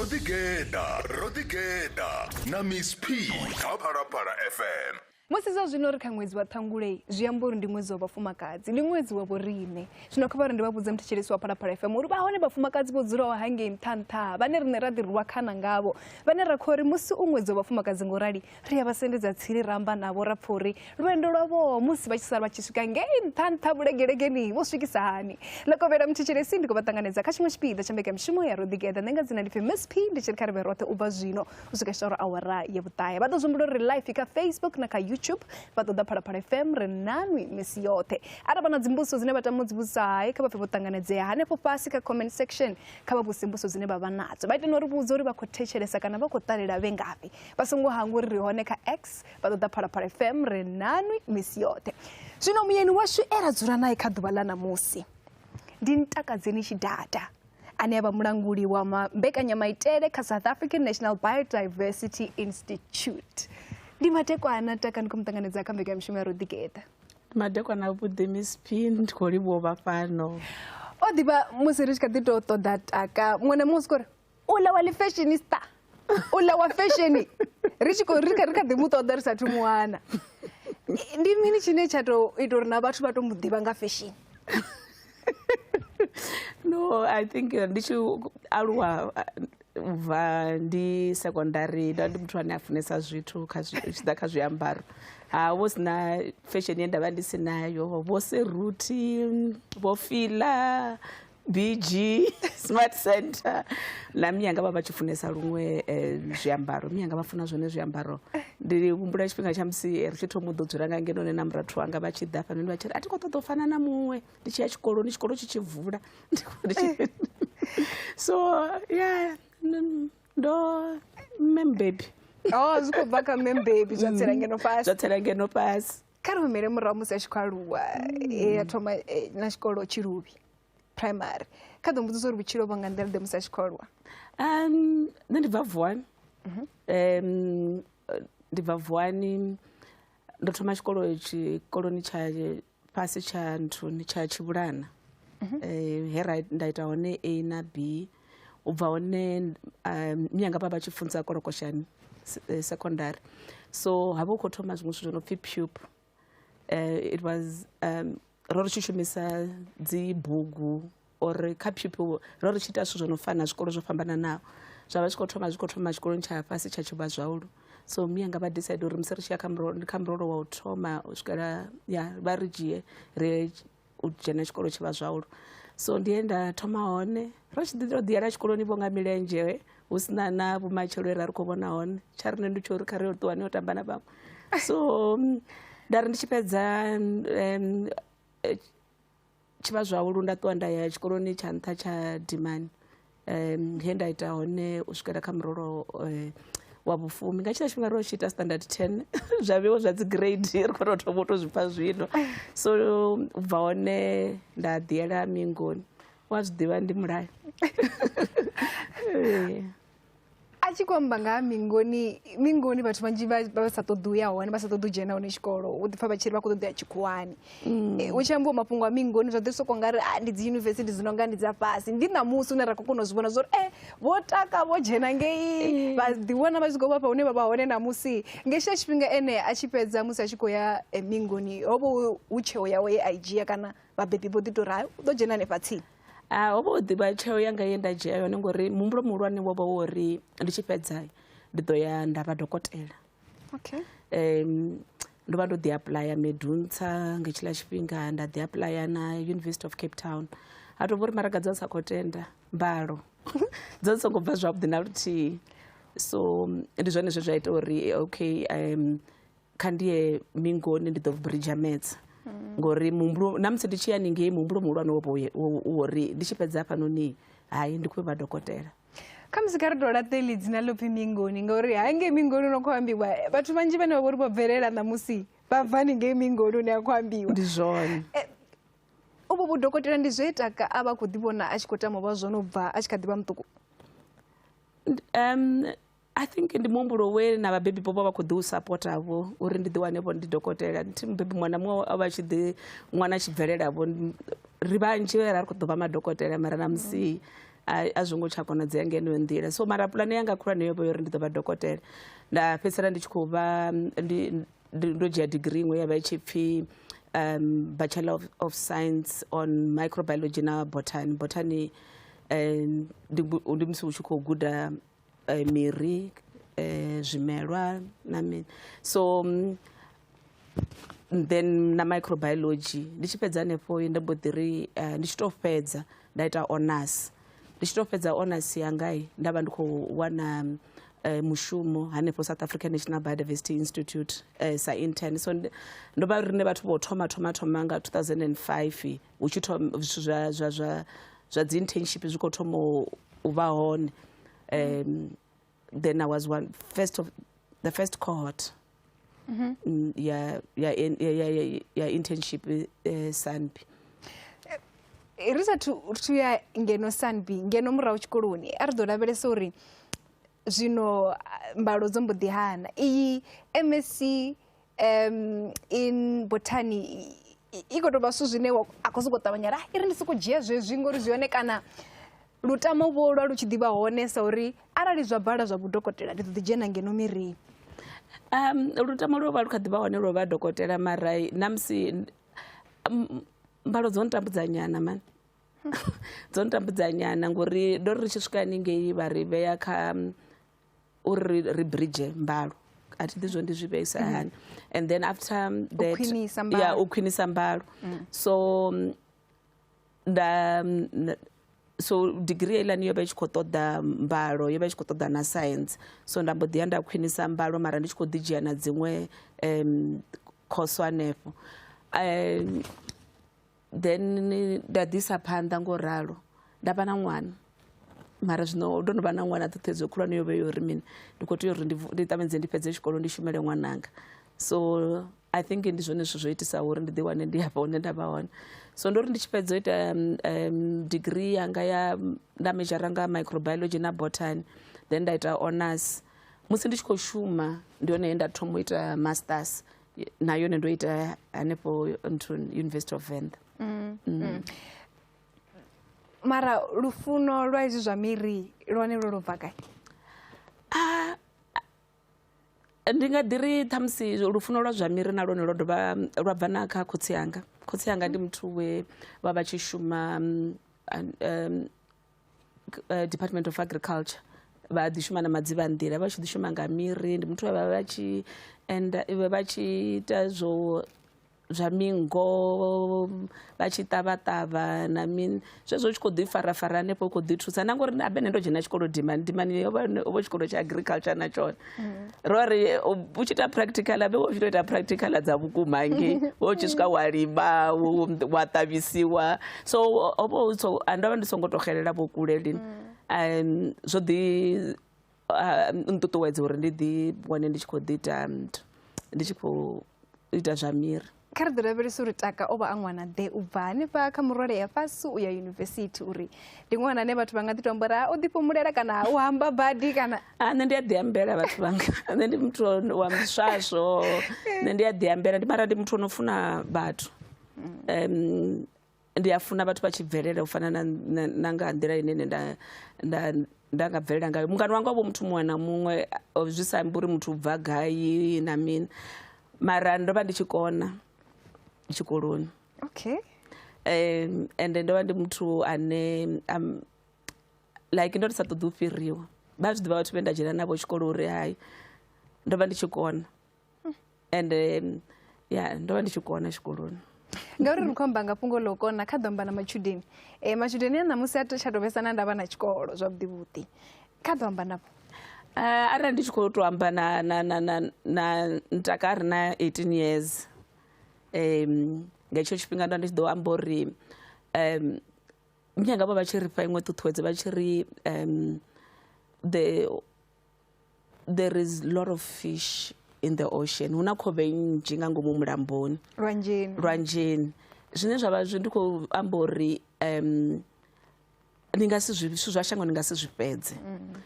Ro ḓigeḓa, ro ḓigeḓa na Miss P kha Phalaphala FM. Musi zwa zwino ri kha ṅwedzi wa Ṱhangule, zwi amba uri ndi ṅwedzi wa vhafumakadzi, ndi ṅwedzi wa vhoriṋe. Zwino kha vha ri ndi vha vhudze muthetshelesi wa Phalaphala FM uri vha hone vhafumakadzi vho dzulaho hangei nṱha nṱha, vhane riṋe ra ḓi rwa khana ngavho, vhane ra khou ri musi u ṅwedzi wa vhafumakadzi ngo rali ri a vha sendedza tsini ra amba navho ra pfa uri lwendo lwavho musi vha tshi sala vha tshi swika ngei nṱha nṱha vhulegelegeni vho swikisa hani. Ḽa kovhela muthetshelesi ndi khou vha ṱanganedza kha tshiṅwe tshipiḓa tsha mbekanyamushumo ya Ro Ḓigeḓa. Nṋe nga dzina ndi pfi Miss P, ndi tshi ri kha ri vhe roṱhe u bva zwino u swika tshitoro awara ya vhuṱahe. Vha ḓo zwi humbula uri ri live kha Facebook na kha YouTube, vha ṱoḓa Phalaphala FM ri nanwi misi yoṱhe. Arali vha na dzimbudziso dzine vha tama u dzi vhudzisa hai kha vha pfe vho ṱanganedzea hanefho fhasi kha comment section, kha vha vhudzise mbudziso dzine vha vha nadzo. Vha ite na uri vhudza uri vha khou thetshelesa kana vha khou ṱalela vhe ngafhi. Vha songo hangwa uri ri hone kha X, vha ṱoḓa Phalaphala FM ri nanwi misi yoṱhe. Zwino muyeni washu e ra dzula nae kha ḓuvha ḽa ṋamusi ndi Ntakadzeni Tshidada, ane a vha mulanguli wa mbekanyamaitele kha South African National Biodiversity Institute. Ndi madekwana Taka, ndi khou mu ṱanganedza kha mbekanyamushumo ya Ro Ḓigeḓa. Madekwana avhuḓi Miss P, ndi khou livhuwa u vha fhano. O ḓivha musi ri tshi kha ḓi tou ṱoḓa Taka, muṅwe na muṅwe u sokou ri uḽa wa ḽifashionista, uḽa wa fesheni, ri tshi khou ri kha ḓi mu ṱoḓa ri sathu mu wana. Ndi mini tshine tsha tou ita uri na vhathu vha tou mu ḓivha nga fesheni? No, I think ndi tshi aluwa u bva ndi secondary nda ndi muthu ane a funesa zwithu kha zwi tshi ḓa kha zwiambaro. Ha vho sina fashion ye nda vha ndi si nayo, vho Seruthi, vho Fila, BG, Smart Center. Na miyanga vha vha tshi funesa luṅwe zwiambaro, miyanga vha funa zwone zwiambaro. Ndi humbula tshifhinga tsha musi ri tshi thoma u ḓo dzula nga ngeno na murathu wanga vha tshi ḓa hafhanoni vha tshi ri a thi khou ṱoḓa u fana na muṅwe, ndi tshi ya tshikoloni, tshikolo tshi tshi vula. So yeah, ndo mme mubebi. Oh, zwi khou bva kha mme mubebi zwa tsela ngeno fhasi. Zwa tsela ngeno fhasi. Kha ri humele murahu musi a tshi khou aluwa, a thoma na tshikolo Tshiluvhi primary. Kha ḓo mbudzisa uri vhutshilo vho nga nḓila ḓe musi a tshi khou aluwa? Nṋe ndi bva Vuwani. Ndi bva Vuwani, ndo thoma tshikolo tshikoloni tsha fhasi tsha nthuni tsha Tshivhulana. He ra nda ita hone A na B. U bva hone miyanga vha vha tshi funza Kolokoshani secondary. So ha vha hu khou thoma zwiṅwe zwithu zwo no pfi PUP. It was ro ri tshi shumisa dzi bugu or kha PUP ro ri tshi ita zwithu zwo no fana zwikolo zwo fhambananaho. Zwa vha zwi khou thoma zwi khou thoma tshikoloni tsha fhasi tsha Tshivhazwaulu. So miyanga vha decide uri musi ri tshi ya kha murolo wa u thoma u swikela ya vha ri dzhie ri u dzhena tshikolo Tshivhazwaulu. So ndi he nda thoma hone, ro tshi ḓi ḓi yela tshikoloni vho nga milenzhe hu sina na vhumatshelo he ra ri khou vhona hone. Tsha riṋe ndi tsho uri kha ri yo ṱuwa ni yo tamba na vhaṅwe. So nda ri ndi tshi fhedza Tshivhazwaulu nda ṱuwa nda ya tshikoloni tsha nṱha tsha Dimani, he nda ita hone u swikela kha murolo wa vhufumi. Nga tshiḽa tshifhinga ro tshi ita standard 10 zwa vheiwa zwa dzi grade ri khou tou thoma u tou zwi pfa zwino. So u bva hone nda ḓiyela Mingoni, wa zwi ḓivha ndi mulayo. A tshi khou amba nga ha Mingoni, Mingoni vhathu vhanzhi vha sa ṱoḓi u ya hone, vha sa ṱoḓi u dzhena hone tshikolo, u ḓi pfa vha tshi ri vha khou ṱoḓa u ya tshikhuwani. Hu tshi ambiwa mafhungo a Mingoni zwa ḓi sokou nga ri ndi dzi yunivesithi dzi no nga ndi dza fhasi. Ndi ṋamusi hune ra khou kona u zwi vhona zwa uri vho taka vho dzhena ngei vha ḓi wana vha tshi khou vha fha hune vha vha hone ṋamusi. Nga hetshiḽa tshifhinga ene a tshi fhedza musi a tshi khou ya Mingoni ho vha hu tsheo yawe ye a i dzhia kana vhabebi vho ḓi tou ri hai u ḓo dzhena hanefha tsini? Ho vha ho ḓivha tsheo yanga ye nda dzhia yone ngori muhumbulo muhulwane wo vha wo uri ndi tshi fhedza ndi ḓo ya nda vha dokotela. Okay. Ndo vha ndo ḓi apuḽaya Medunsa nga tshiḽa tshifhinga, nda ḓi apuḽaya na University of Cape Town. Ha tou vha uri maraga dza sa khou tenda mbalo dzo dzi songo bva zwavhuḓi na luthihi. So ndi zwone zwe zwa ita uri okay kha ndi ye Mingoni ndi ḓo bridger maths. Ngori muhumbulo na musi ndi tshi ya haningei muhumbulo muhulwane wo vha wo uri ndi tshi fhedza hafhanoni hai ndi khou vha dokotela. Kha musi kha ri tou laṱe heḽi dzina ḽo pfi Mingoni ngori hangei Mingoni no khou ambiwa vhathu vhanzhi vhane vha vha uri vho bvelela ṋamusi vha bva haningei Mingoni hune ha khou ambiwa. Ndi zwone. Uvhu vhudokotela ndi zwe Taka a vha khou ḓivhona a tshi khou tama u vha zwone u bva a tshi kha ḓi vha muṱuku? I think ndi muhumbulo we na vhabebi vho vha vha khou ḓi u sapota vho uri ndi ḓi wane vho ndi dokotela. Thi mubebi muṅwe na muṅwe o vha tshi ḓi ṅwana a tshi bvelela vho ri vhanzhi ra ri khou ḓo vha madokotela mara na musi. A zwo ngo tsha konadzea nga heneyo nḓila. So mara pulane yanga khulwane yo vha yo uri ndi ḓo vha dokotela. Nda fhedzisela ndi tshi khou vha ndo dzhia degree iṅwe ya vha i tshi pfhi Bachelor of Science on Microbiology na Botany. Botany ndi musi u tshi khou guda miri, zwimelwa na mini. So then na microbiology. Ndi tshi fhedza hanefho nda mbo ḓi ri ndi tshi to fhedza nda ita honors. Ndi tshi to fhedza honors yanga nda vha ndi khou wana mushumo hanefho South African National Biodiversity Institute sa intern. So ndo vha riṋe vhathu vho thoma thoma thoma nga 2005 hu tshi thoma zwithu zwa zwa zwa zwa dzi internship zwi khou thoma u vha hone. Then I was one first of the first cohort ya ya ya ya internship SANBI. Ri sathu ya ngeno SANBI, ngeno murahu tshikoloni, a ri ḓo lavhelesa uri zwino mbalo dzo mbo ḓi hana. Iyi MSc in botany i khou tou vha zwithu zwine a khou sokou ṱavhanya ra i ri ndi sokou dzhia zwezwi ngori zwi hone, kana lutamo vho lwa lu tshi ḓivha hone sa uri arali zwa bala zwa vhudokotela ndi ḓo ḓi dzhena ngeno mirini. Lutamo lwo vha lu kha ḓivha hone lwo vha dokotela, mara namusi mbalo dzo ntambudza nyana mani. Dzo ntambudza nyana ngori ndo ri tshi swika haningei vha ri vhea kha uri ri bridge mbalo. A thi ḓi zwo ndi zwi vheisa hani. And then after that, yeah, u khwinisa mbalo. So nda so degree heiḽani yo vha i tshi khou ṱoḓa mbalo, yo vha i tshi khou ṱoḓa na science. So nda mbo ḓi ya nda khwinisa mbalo, mara ndi tshi khou ḓi dzhia na dziṅwe course hanefho. Then nda ḓisa phanḓa ngo ralo, nda vha na ṅwana. Mara zwino ndo no vha na ṅwana, ṱhuṱhuwedzo khulwane yo vha yo uri mini, ndi khou tea uri ndi ṱavhanyedze ndi fhedze tshikolo ndi shumele ṅwananga. So I think ndi zwone zwithu zwo itisaho uri ndi ḓi wane ndi hafha hune nda vha hone. So ndo ri ndi tshi fhedza u ita degree yanga ya nda mejara nga microbiology na botany, then nda ita honors. Musi ndi tshi khou shuma ndi hone he nda thoma u ita masters, na yone ndo ita hanefho nthuni University of Venda. Mara lufuno lwa izwi zwa miri lwone lwo lwo bva gai? Ndi nga ḓi ri ṱhamusi lufuno lwa zwa miri na lwone lwo dovha lwa bva na kha khotsi anga. Khotsi anga ndi muthu we vha vha tshi shuma Department of Agriculture, vha ḓi shuma na madzivha nḓila, vha tshi ḓi shuma nga miri. Ndi muthu we vha vha tshi enda vha tshi ita zwo zwa mingo, vha tshi ṱavha ṱavha na mini zwezwo, tshi khou ḓi farafara hanefho, u khou ḓi thusa na ngori abe nṋe ndo dzhena tshikolo Dimani. Dimani yo vha ho tshikolo tsha agriculture na tshone, ro ri u tshi ita practical abe wo tshi to ita practical dza vhukuma hangei, wo tshi swika wa lima wa ṱavhisiwa. So ho vha so ndo vha ndi songo to xelela vho kule lini. Zwo ḓi nṱuṱuwedza uri ndi ḓi wane ndi tshi khou ḓi ita ndi tshi khou ita zwa miri. Kha ri ḓo lavhelesa uri Taka o vha a ṅwana ḓe u bva hanefha kha murole ya fhasi u ya yunivesithi, uri ndi ṅwana ane vhathu vha nga ḓi to amba uri o ḓifhumulela kana u hamba badi kana. Nṋe ndi a ḓi ambela vhathu vhanga, nṋe ndi muthu wa miswaswo, nṋe ndi a ḓi ambela, ndi mara ndi muthu ono funa vhathu. Ndi a funa vhathu vha tshi bvelela u fana na nga nḓila ine nṋe nda nga bvelela ngayo. Mungana wanga vho muthu muṅwe na muṅwe, zwi sa ambi uri muthu u bva gai na mini, mara ndo vha ndi tshi kona tshikoloni. Ende ndo vha ndi muthu ane like ndo ndi sa ṱoḓi u fhiriwa. Vha zwi ḓivha vhathu vhe nda dzhena navho tshikolo uri hai ndo vha ndi tshi kona. Ende ya ndo vha ndi tshi kona tshikoloni. Ngauri ri khou amba nga fhungo ḽo kona, kha ḓo amba na matshudeni. Matshudeni a ṋamusi a tsha tou vhesa na ndavha na tshikolo zwavhuḓi vhuḓi. Kha ḓo amba navho. Arali ndi tshi khou tou amba na na na na na Ntaka a re na 18 years, nga hetsho tshifhinga ndo ndi tshi ḓo amba uri minyanga vho vha tshi ri fha iṅwe ṱhuṱhuwedzo, vha tshi ri there is a lot of fish in the ocean. Hu na khovhe nnzhi nga ngomu mulamboni, lwanzheni. Zwine zwa vha zwi ndi khou amba uri ndi nga si zwithu zwa shango ndi nga si zwi fhedze.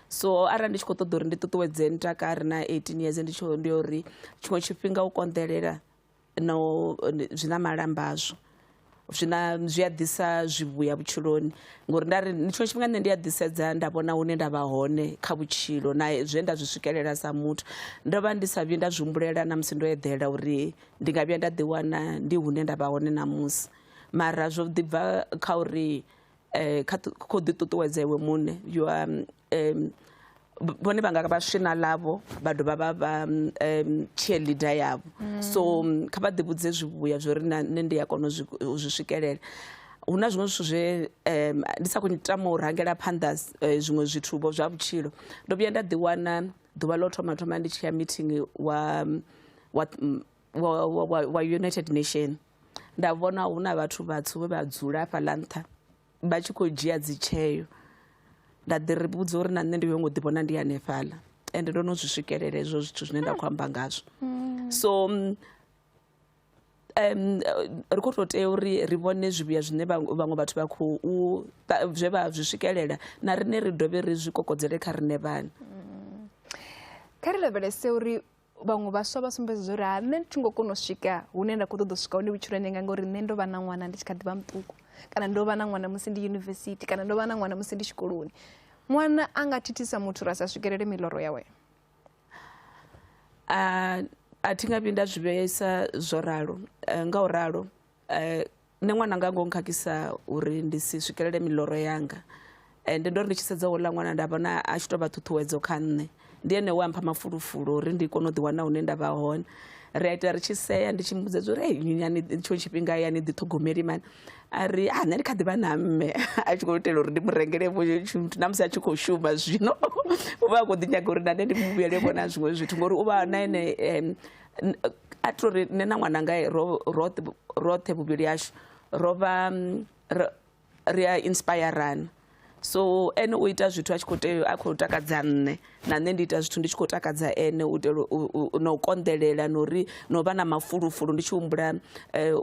So arali ndi tshi khou ṱoḓa uri ndi ṱuṱuwedze Ntaka a re na 18 years, ndi tshi ndi uri tshiṅwe tshifhinga u konḓelela no zwi na malamba azwo. Zwina zwi a ḓisa zwivhuya vhutshiloni, ngori nda ri tshiṅwe tshifhinga nṋe ndi a ḓisedza nda vhona hune nda vha hone kha vhutshilo na zwe nda zwi swikelela sa muthu. Ndo vha ndi sa vhuyi nda zwi humbulela na musi ndo eḓela uri ndi nga vhuya nda ḓiwana ndi hune nda vha hone ṋamusi, mara zwo ḓi bva kha uri kha khou ḓi ṱuṱuwedza iwe muṋe. You are vhone vha nga vha swina ḽavho vha dovha vha vha cheerleader yavho. So kha vha ḓivhudze zwivhuya zwo ri na nṋe ndi a kona u zwi swikelela. Hu na zwiṅwe zwithu zwe ndi sa khou tama u rangela phanḓa zwiṅwe zwithu vho zwa vhutshilo. Ndo vhuya nda ḓiwana ḓuvha ḽo thoma thoma ndi tshi ya meeting wa United Nation, nda vhona hu na vhathu vhatswu vhe vha dzula hafhaḽa nṱha vha tshi khou dzhia dzi tsheo. Nda ḓi ri vhudza uri na nṋe ndi ngo ḓi vhona ndi hanefhaḽa, ende ndo no zwi swikelela hezwo zwithu zwine nda khou amba ngazwo. So ri khou tou tea uri ri vhone zwivhuya zwine vhaṅwe vhathu vha khou zwe vha zwi swikelela, na riṋe ri dovhe ri zwi kokodzele kha riṋe vhaṋe. Kha ri lavhelese uri vhaṅwe vhaswa vha sumbedza uri ha nṋe thi ngo kona u swika hune nda khou ṱoḓa u swika hone vhutshiloni hanga ngori nṋe ndo vha na ṅwana ndi tshi kha ḓi vha muṱuku, kana ndo vha na ṅwana musi ndi yunivesithi, kana ndo vha na ṅwana musi ndi tshikoloni. Ṅwana a nga thithisa muthu uri a sa swikelele miloro yawe? A thi nga vhuyi nda zwi vheesa zwo ralo, nga u ralo nṋe ṅwana nga ngo nkhakhisa uri ndi si swikelele miloro yanga. Ende ndo ri ndi tshi sedza houḽa ṅwana nda vhona a tshi tou vha ṱhuṱhuwedzo kha nṋe, ndi ene we a mpha mafulufulu uri ndi kone u ḓiwana hune nda vha hone. Ri a ita ri tshi sea ndi tshi muvhudza uri ei nyani tshiṅwe tshifhinga ya ni ḓiṱhogomeli mani, a ri a nṋe ndi kha ḓi vha na mme, a tshi khou itela uri ndi mu rengele vho tshithu na musi a tshi khou shuma zwino u vha a khou ḓi nyaga uri na nṋe ndi mu vhuyele vho na zwiṅwe zwithu, ngori u vha na ene a thi uri nṋe na ṅwananga roṱhe vhuvhili hashu ro vha ri a inspirana. So ene u ita zwithu a tshi khou tea a khou takadza nṋe, na nṋe ndi ita zwithu ndi tshi khou takadza ene, u itela na u konḓelela na uri na u vha na mafulufulu ndi tshi humbula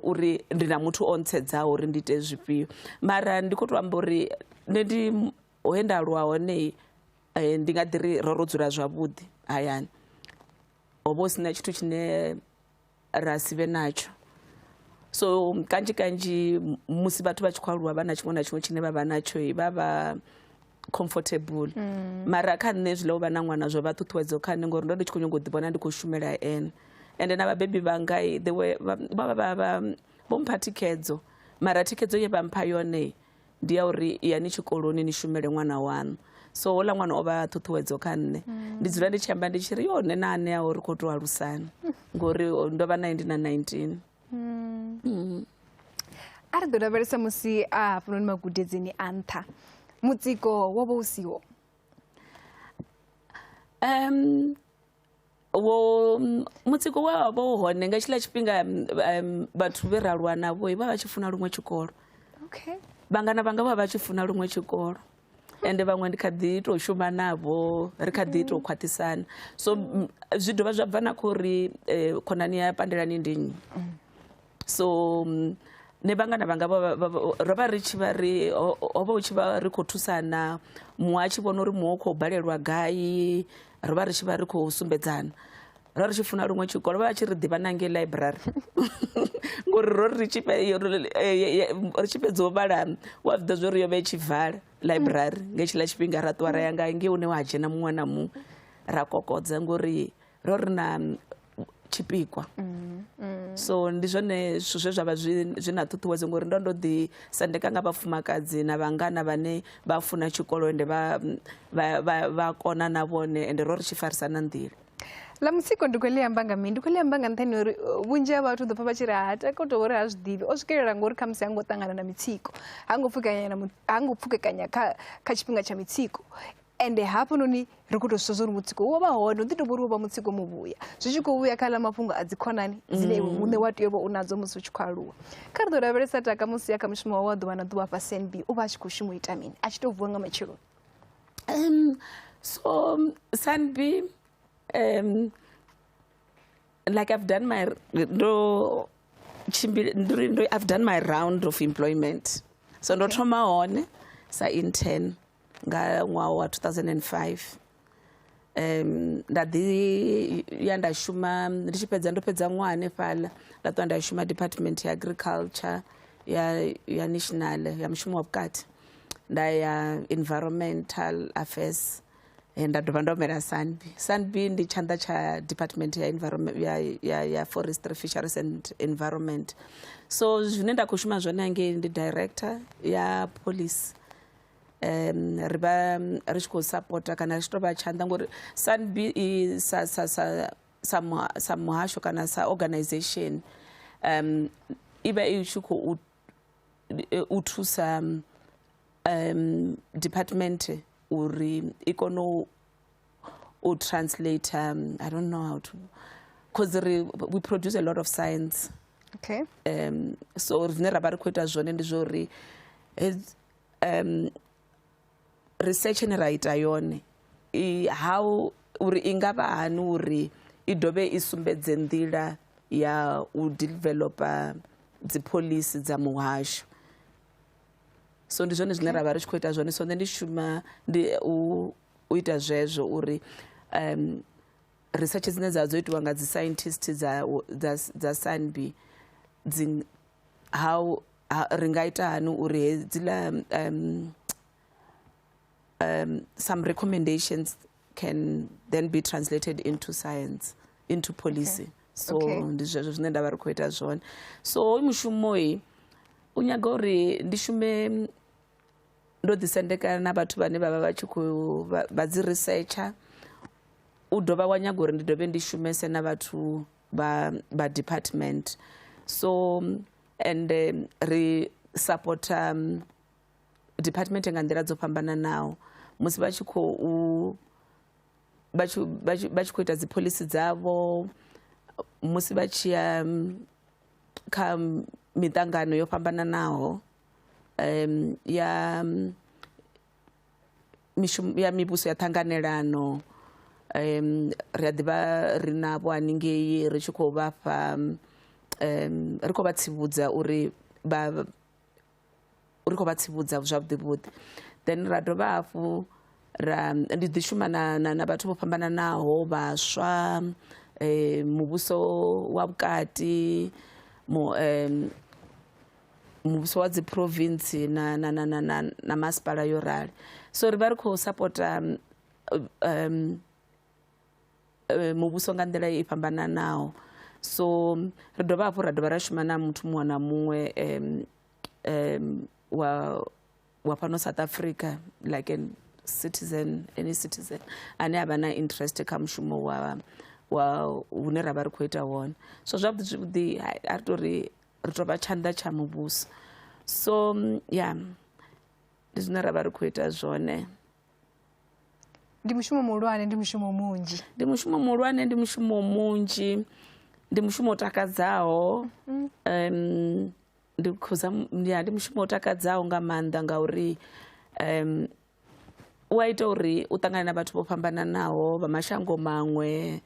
uri ndi na muthu o ntsedzaho uri ndi ite zwifhio. Mara ndi khou tou amba uri nṋe ndi he nda aluwa hone ndi nga ḓi ri ro dzula zwavhuḓi hayani, ho vha hu si na tshithu tshine ra si vhe natsho. So kanzhi kanzhi musi vhathu vha tshi khou aluwa vha na tshiṅwe na tshiṅwe tshine vha vha natsho vha vha comfortable. Mara kha nṋe zwiḽa u vha na ṅwana zwo vha ṱhuṱhuwedzo kha nṋe, ngori ndo ndi tshi khou nyanga u ḓivhona ndi khou shumela ene. Ende na vhabebi vhanga they were vho mpha thikhedzo, mara thikhedzo ye vha mpha yone ndi ya uri yani tshikoloni ni shumele ṅwana waṋu. So houḽa ṅwana o vha ṱhuṱhuwedzo kha nṋe. Ndi dzula ndi tshi amba ndi tshi ri yo nṋe na ane a ri khou tou alusana, ngori ndo vha nae ndi na 19. A ri ḓo lavhelesa musi a hafhanoni magudedzini a nṱha, mutsiko wo vha u siho? Wo mutsiko wa vha u hone nga tshiḽa tshifhinga. Vhathu vhe ra aluwa navho vha vha tshi funa luṅwe tshikolo. Vhangana vhanga vha vha tshi funa luṅwe tshikolo, ende vhaṅwe ndi kha ḓi tou shuma navho, ri kha ḓi tou khwaṱhisana. So zwi dovha zwa bva na kha uri khonani ya pandelani ndi nnyi. So nṋe vhangana vhanga ro vha ri tshi vha ri ho vha hu tshi vha ri khou thusana, muṅwe a tshi vhona uri muṅwe u khou balelwa gai, ro vha ri tshi vha ri khou sumbedzana. Ro ri tshi funa luṅwe tshikolo, vha tshi ri ḓivha na ngei library, ngori ro ri tshi fhedza u vhala wa zwi ḓivha zwa uri yo vha i tshi vala library nga hetshiḽa tshifhinga, ra ṱuwa ra ya nga ngei hune wa dzhena muṅwe na muṅwe ra kokodza, ngori ro ri na tshipikwa. So ndi zwone zwithu zwe zwa vha zwi na ṱhuṱhuwedzo, ngori ndo ndo ḓi sendeka nga vhafumakadzi na vhangana vhane vha funa tshikolo ende vha kona na vhone, ende ro ri tshi farisana nḓila. Ḽa mutsiko ndi khou ḽi amba nga mini? Ndi khou ḽi amba nga nṱhani uri vhunzhi ha vhathu ḓo pfha vha tshi ri ha teka u tou uri ha zwi ḓivhi, o swikelela ngori khamusi ha ngo ṱangana na mitsiko, ha ngo pfukekanya kha tshifhinga tsha mitsiko. Ende hafhanoni ri khou tou zwi uri mutsiko wo vha hone, u ḓi tou vha uri wo vha mutsiko muvhuya. Zwi tshi khou vhuya kha ḽa mafhungo a dzikhonani dzine iwe muṋe wa tea u vha u nadzo musi u tshi khou aluwa. Kha ri ḓo lavhelesa Taka musi ya kha mushumo wawe wa ḓuvha na ḓuvha hafha SANB, u vha a tshi khou shuma u ita mini a tshi tou vuwa nga matsheloni? So SANB, like I've done my I've done my round of employment. So ndo thoma hone sa intern nga ṅwaha wa 2005. Nda ḓi ya nda shuma, ndi tshi fhedza ndo fhedza ṅwaha hanefhaḽa, nda ṱuwa nda shuma department ya agriculture ya national ya mushumo wa vhukati, nda ya environmental affairs, nda dovha nda humela SANBI. SANBI ndi tshanḓa tsha department ya environment ya forestry, fisheries and environment. So zwine nda khou shuma zwone hangei ndi director ya police. Ri vha ri tshi khou sapota kana ri tshi tou vha tshanḓa ngori SANBI i sa sa sa sa sa muhasho kana sa organization i vha i tshi khou u thusa department uri i kone u translate, I don't know how to, because we produce a lot of science. Okay. So zwine ra vha ri khou ita zwone ndi zwo uri research ine ra ita yone i how uri i nga vha hani uri i dovhe i sumbedze nḓila ya u developa dzi policy dza muhasho. So ndi zwone zwine ra vha ri tshi khou ita zwone. So nṋe ndi shuma ndi u ita zwezwo uri research dzine dza dzo itiwa nga dzi scientist dza SANBI dzi how ri nga ita hani uri hedzila some recommendations can then be translated into science, into policy. Okay. So ndi zwezwo zwine nda vha ri khou ita zwone. So hoyu mushumo u nyaga uri ndi shume ndo ḓisendeka na vhathu vhane vha vha vha tshi khou vha dzi researcher. U dovha wa nyaga uri ndi dovhe ndi shumese na vhathu vha department. So and ri supporta department nga nḓila dzo fhambananaho musi vha tshi khou vha tshi khou ita dzi policy dzavho, musi vha tshi ya kha miṱangano yo fhambananaho ya mishumo ya mivhuso ya ṱhanganelano. Ri a ḓivha ri navho haningei ri tshi khou vha fha ri khou vha tsivhudza uri vha ri khou vha tsivhudza zwavhuḓi vhuḓi. Then ra dovha hafhu ra ndi ḓi shuma na vhathu vho fhambananaho, vhaswa, muvhuso wa vhukati, muvhuso wa dzi province na na na na na masipala yo rali. So ri vha ri khou sapota muvhuso nga nḓila i fhambananaho. So ri dovha hafhu ra dovha ra shuma na muthu muṅwe na muṅwe wa fhano South Africa, like a citizen, any citizen ane a vha na interest kha mushumo wa hune ra vha ri khou ita wone. So zwavhuḓi zwavhuḓi a ri tori ri tou vha tshanḓa tsha muvhuso. So yeah, ndi zwine ra vha ri khou ita zwone. Ndi mushumo muhulwane, ndi mushumo munzhi. Ndi mushumo muhulwane, ndi mushumo munzhi, ndi mushumo u takadzaho. Ndi ndi mushumo u takadzaho nga maanḓa ngauri u a ita uri u ṱangane na vhathu vho fhambananaho vha mashango maṅwe,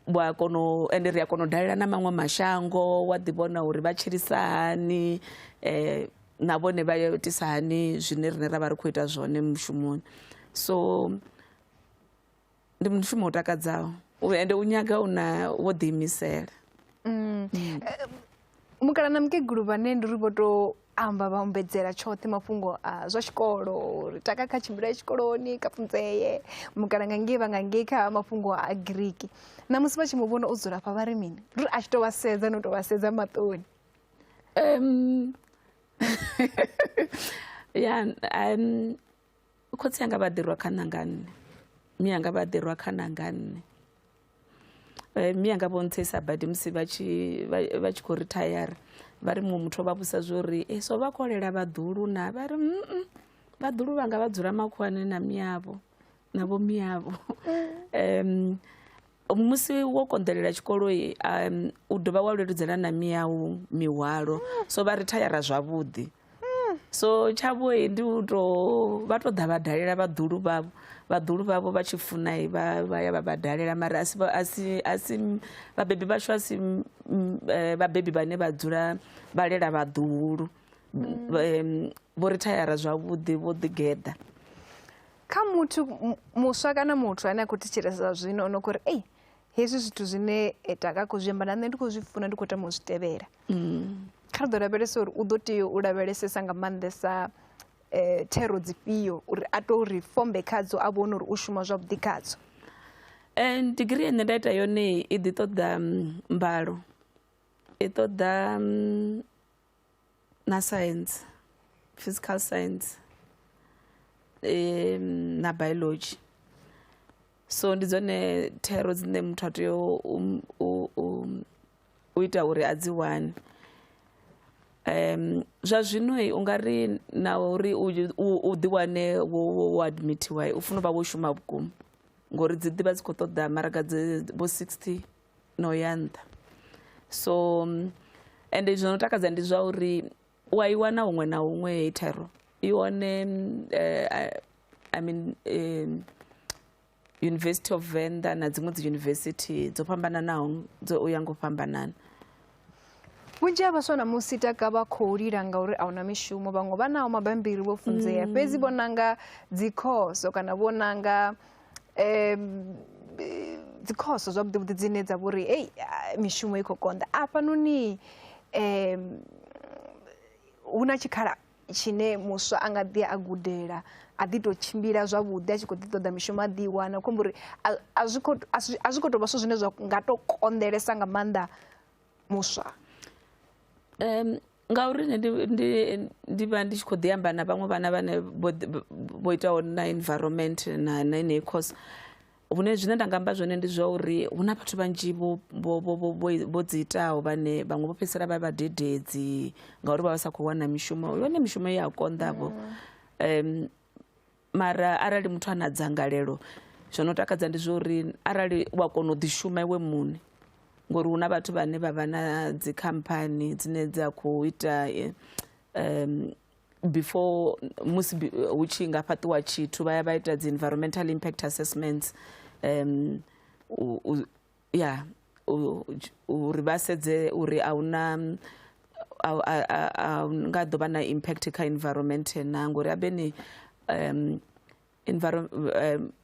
wa kona ende ri a kona u dalela na maṅwe mashango, wa ḓi vhona uri vha tshilisa hani, na vhone vha itisa hani zwine riṋe ra vha ri khou ita zwone mushumoni. So ndi mushumo u takadzaho ende u nyaga u na wo ḓiimisela. Mukala na mukegulu vhane ndi uri vho to amba vha ombedzela tshoṱhe mafhungo a zwa tshikolo, uri taka kha tshimbila tshikoloni kha funzeye, mukala nga ngei vha nga ngei kha mafhungo a Greek. Na musi vha tshi mu vhona o dzula afha vha ri mini? Ri a tshi to vha sedza no to vha sedza maṱoni. Ya, khotsi anga vha ḓirwa khana nga nṋe, mme anga vha ḓirwa khana nga nṋe. Mme anga vho ntsesa badi musi vha tshi khou retire, vha ri muṅwe muthu vha vhusa zwo ri so vha khou lela vhaḓulu na, vha ri vhaḓulu vhanga vha dzula makhuwani na miavho na vho miavho. Musi wo konḓelela tshikolo u dovha wa leludzela na miyau mihwalo, so vha rithayara zwavhuḓi. So tshavho ndi u to vha to ḓa vha dalela vhaḓulu vhavho, vhaḓulu vhavho vha tshi funa vha ya vha vha dalela, mara asi vhabebi vhashu asi vhabebi vhane vha dzula vha lela vhaḓuhulu. Vho rithayara zwavhuḓi, vho ḓigeḓa. Kha muthu muswa kana muthu ane a khou thetshelesa zwino ono khou ri ei hezwi zwithu zwine taka khou zwi amba na nṋe ndi khou zwi funa, ndi khou tama u zwi tevhela. Kha ri ḓo lavhelesa uri u ḓo tea u lavhelesesa nga maanḓesa thero dzifhio uri a to ri fombe khadzo a vhone uri u shuma zwavhuḓi khadzo. Digirii ine nda ita yone i ḓi ṱoḓa mbalo, i ṱoḓa na science, physical science, na biology. So ndi dzone thero dzine muthu a tea u ita uri a dzi wane. Zwa zwino u nga ri na uri u ḓi wane wo admitiwa u funa u vha wo shuma vhukuma, ngori dzi ḓivha dzi khou ṱoḓa maraga dzi vho 60 no ya nṱha. So ende zwo no takadza ndi zwa uri u a i wana huṅwe na huṅwe heyi thero i hone. I mean University of Venda na dziṅwe dzi university dzo fhambananaho dzo u ya ngo fhambanana. Vhunzhi ha vhaswa ṋamusi taka vha khou lila ngauri a huna mishumo, vhaṅwe vha naho mabambiri vho funzea fhedzi vho nanga dzi khoso kana vho nanga dzi khoso zwavhuḓi vhuḓi dzine dza vhori ei mishumo i khou konḓa. Afhanoni hu na tshikhala tshine muswa a nga ḓi a gudela a ḓi to tshimbila zwavhuḓi a tshi khou ḓi ṱoḓa mishumo a ḓi wana, khou amba uri a zwi khou tou vha zwithu zwine zwa nga to konḓelesa nga maanḓa muswa. Ngauri nṋe ndi vha ndi tshi khou ḓi amba na vhaṅwe vhana vhane vho itaho na environment na yeneyi course, hune zwine nda nga amba zwone ndi zwa uri hu na vhathu vhanzhi vho dzi itaho vhane vhaṅwe vho fhedzisela vha vhadededzi ngauri vha vha sa khou wana mishumo. Yone mishumo i a konḓa vho. Mara arali muthu ana dzangalelo, zwo no takadza ndi zwa uri arali wa kona u ḓi shuma iwe muṋe, ngori hu na vhathu vhane vha vha na dzi khamphani dzine dza khou ita before musi hu tshi nga fhaṱiwa tshithu vha ya vha ita dzi environmental impact assessments, uri vha sedze uri a huna a nga ḓo vha na impact kha environment na, ngori abeni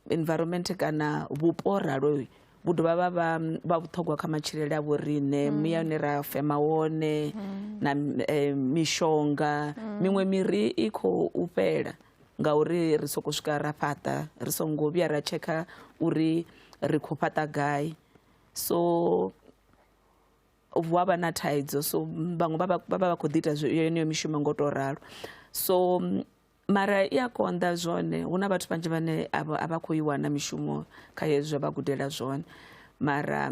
environment kana vhupo ralo vhu dovha vha vha vhuṱhogwa kha matshilele a vho riṋe, muya une ra fema wone na mishonga. Miṅwe miri i khou fhela ngauri ri soko swika ra fhaṱa ri songo vhuya ra tshekha uri ri khou fhaṱa gai, so hu avha na thaidzo. So vhaṅwe vha vha khou ḓi ita yeneyo mishumo ngo to ralo. So mara i a konḓa zwone, hu na vhathu vhanzhi vhane a vha khou i wana mishumo kha hezwi zwa vha gudela zwone, mara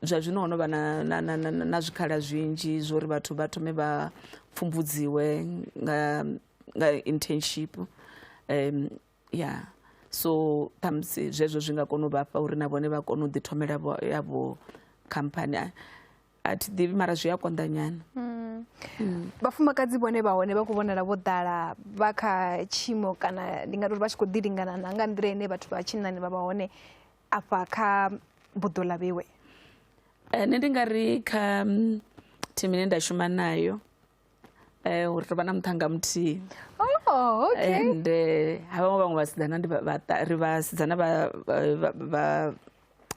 zwa zwino ho no vha na zwikhala zwinzhi zwo uri vhathu vha thome vha pfumbudziwe nga internship. So ṱhamusi zwezwo zwi nga kona u vhafha uri na vhone vha kone u ḓi thomela yavho khamphani. A thi ḓivhi mara zwi a konḓa nyana. Vhafumakadzi vhone vha hone vha khou vhonala vho ḓala vha kha tshiimo kana ndi nga tori vha tshi khou ḓi lingana na nga nḓila ine vhathu vha tshinnani vha vha hone afha kha buḓo ḽa vheiwe. Nṋe ndi nga ri kha thimu ine nda shuma nayo uri tovha na muṱhannga muthihi. Oh, okay. And havha vhaṅwe vhasidzana ndi ri vhasidzana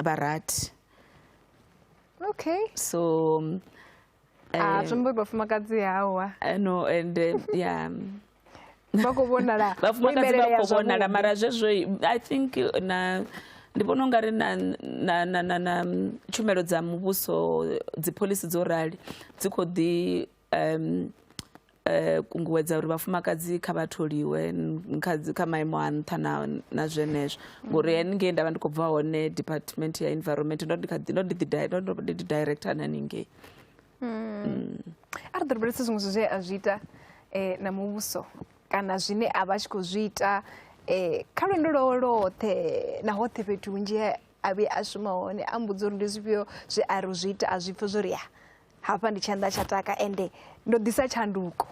vha rathi. Okay. So zwi amba uri vhafumakadzi hawa. No, and yeah. Vha khou vhonala vhafumakadzi vha khou vhonala, mara zwezwo I think na ndi vhona ungari na na na na na tshumelo dza muvhuso dzi phoḽisi dzo rali dzi khou ḓi kunguwedza uri vhafumakadzi kha vha tholiwe kha maimo a nṱha na zwenezwo, ngori haningei nda vha ndi khou bva hone department ya environment ndo ndi director na haningei. A ri ḓo lavhelesa zwiṅwe zwithu zwe a zwi ita na muvhuso kana zwine a vha tshi khou zwi ita kha lwendo lwawe lwoṱhe na hoṱhe fhethu hunzhi a vhuya a shuma hone, a mbudza uri ndi zwifhio zwe a ri u zwi ita a zwi pfha zwo ri ya hafha ndi tshanḓa tsha taka ende ndo ḓisa tshanduko.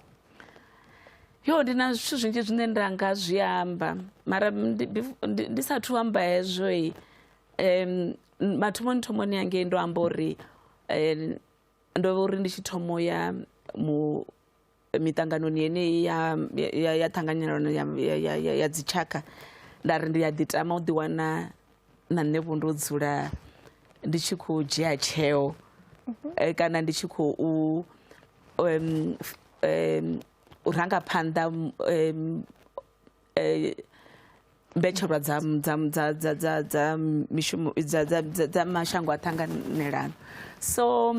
Yo ndi na zwithu zwinzhi zwine nda nga zwi amba, mara ndi sathu amba hezwo mathomoni thomoni hangei ndo amba uri ndo uri ndi tshi thomo ya miṱanganoni yeneyi ya ṱhanganyelano ya dzitshaka, nda ri ndi a ḓi tama u ḓiwana na nṋe vho ndo dzula ndi tshi khou dzhia tsheo kana ndi tshi khou u ranga phanḓa mbetshelwa dza dza dza dza dza dza mishumo dza dza dza mashango a ṱanganelano. So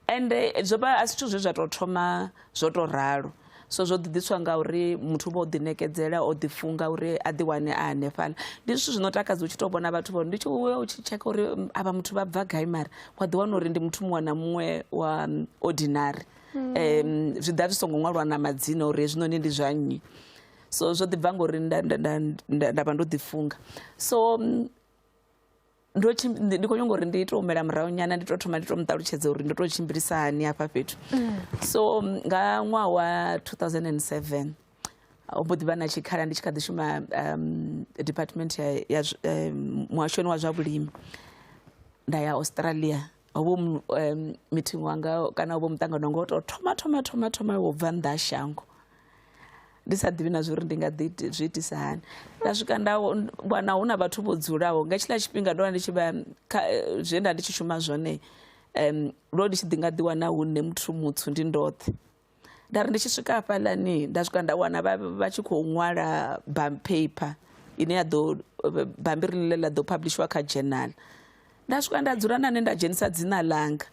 ende zwo vha a si zwithu zwe zwa tou thoma zwo tou ralo. So zwo ḓiḓiswa nga uri muthu vho ḓiṋekedzela o ḓifunga uri a ḓiwane a hanefhaḽa. Ndi zwithu zwino takadza u tshi tou vhona vhathu vho ndi tshi uya u tshi tsheka uri avha muthu vha bva gai mara wa ḓiwana uri ndi muthu muṅwe na muṅwe wa ordinary. Zwi ḓa zwi songo ṅwalwa na madzina uri hezwinoni ndi zwa nnyi. So zwo ḓi bva ngori nda vha ndo ḓifunga. So ndi khou nyanga uri ndi to humela murahu nyana ndi to thoma ndi to muṱalutshedza uri ndo to tshimbilisa hani hafha fhethu. So nga ṅwaha wa 2007 ho mbo ḓi vha na tshikhala ndi tshi kha ḓi shuma department ya muhashoni wa zwa vhulimi, nda ya Australia. Hovho meeting wanga kana hovho muṱangano wanga wo tou thoma thoma thoma thoma wo bva nnḓa ha shango, ndi sa ḓivhi na zwa uri ndi nga ḓi zwi itisa hani. Nda swika nda wana hu na vhathu vho dzulaho nga tshiḽa tshifhinga ndo vha ndi tshi vha zwe nda ndi tshi shuma zwone, ndo ndi tshi ḓi nga ḓi wana hu nṋe muthu mutswu ndi ndoṱhe. Nda ri ndi tshi swika hafhaḽani nda swika nda wana vha tshi khou ṅwala paper ine ya ḓo bammbiri ḽine ḽa ḓo publishiwa kha journal. Nda swika nda dzula na nṋe nda dzhenisa dzina ḽanga,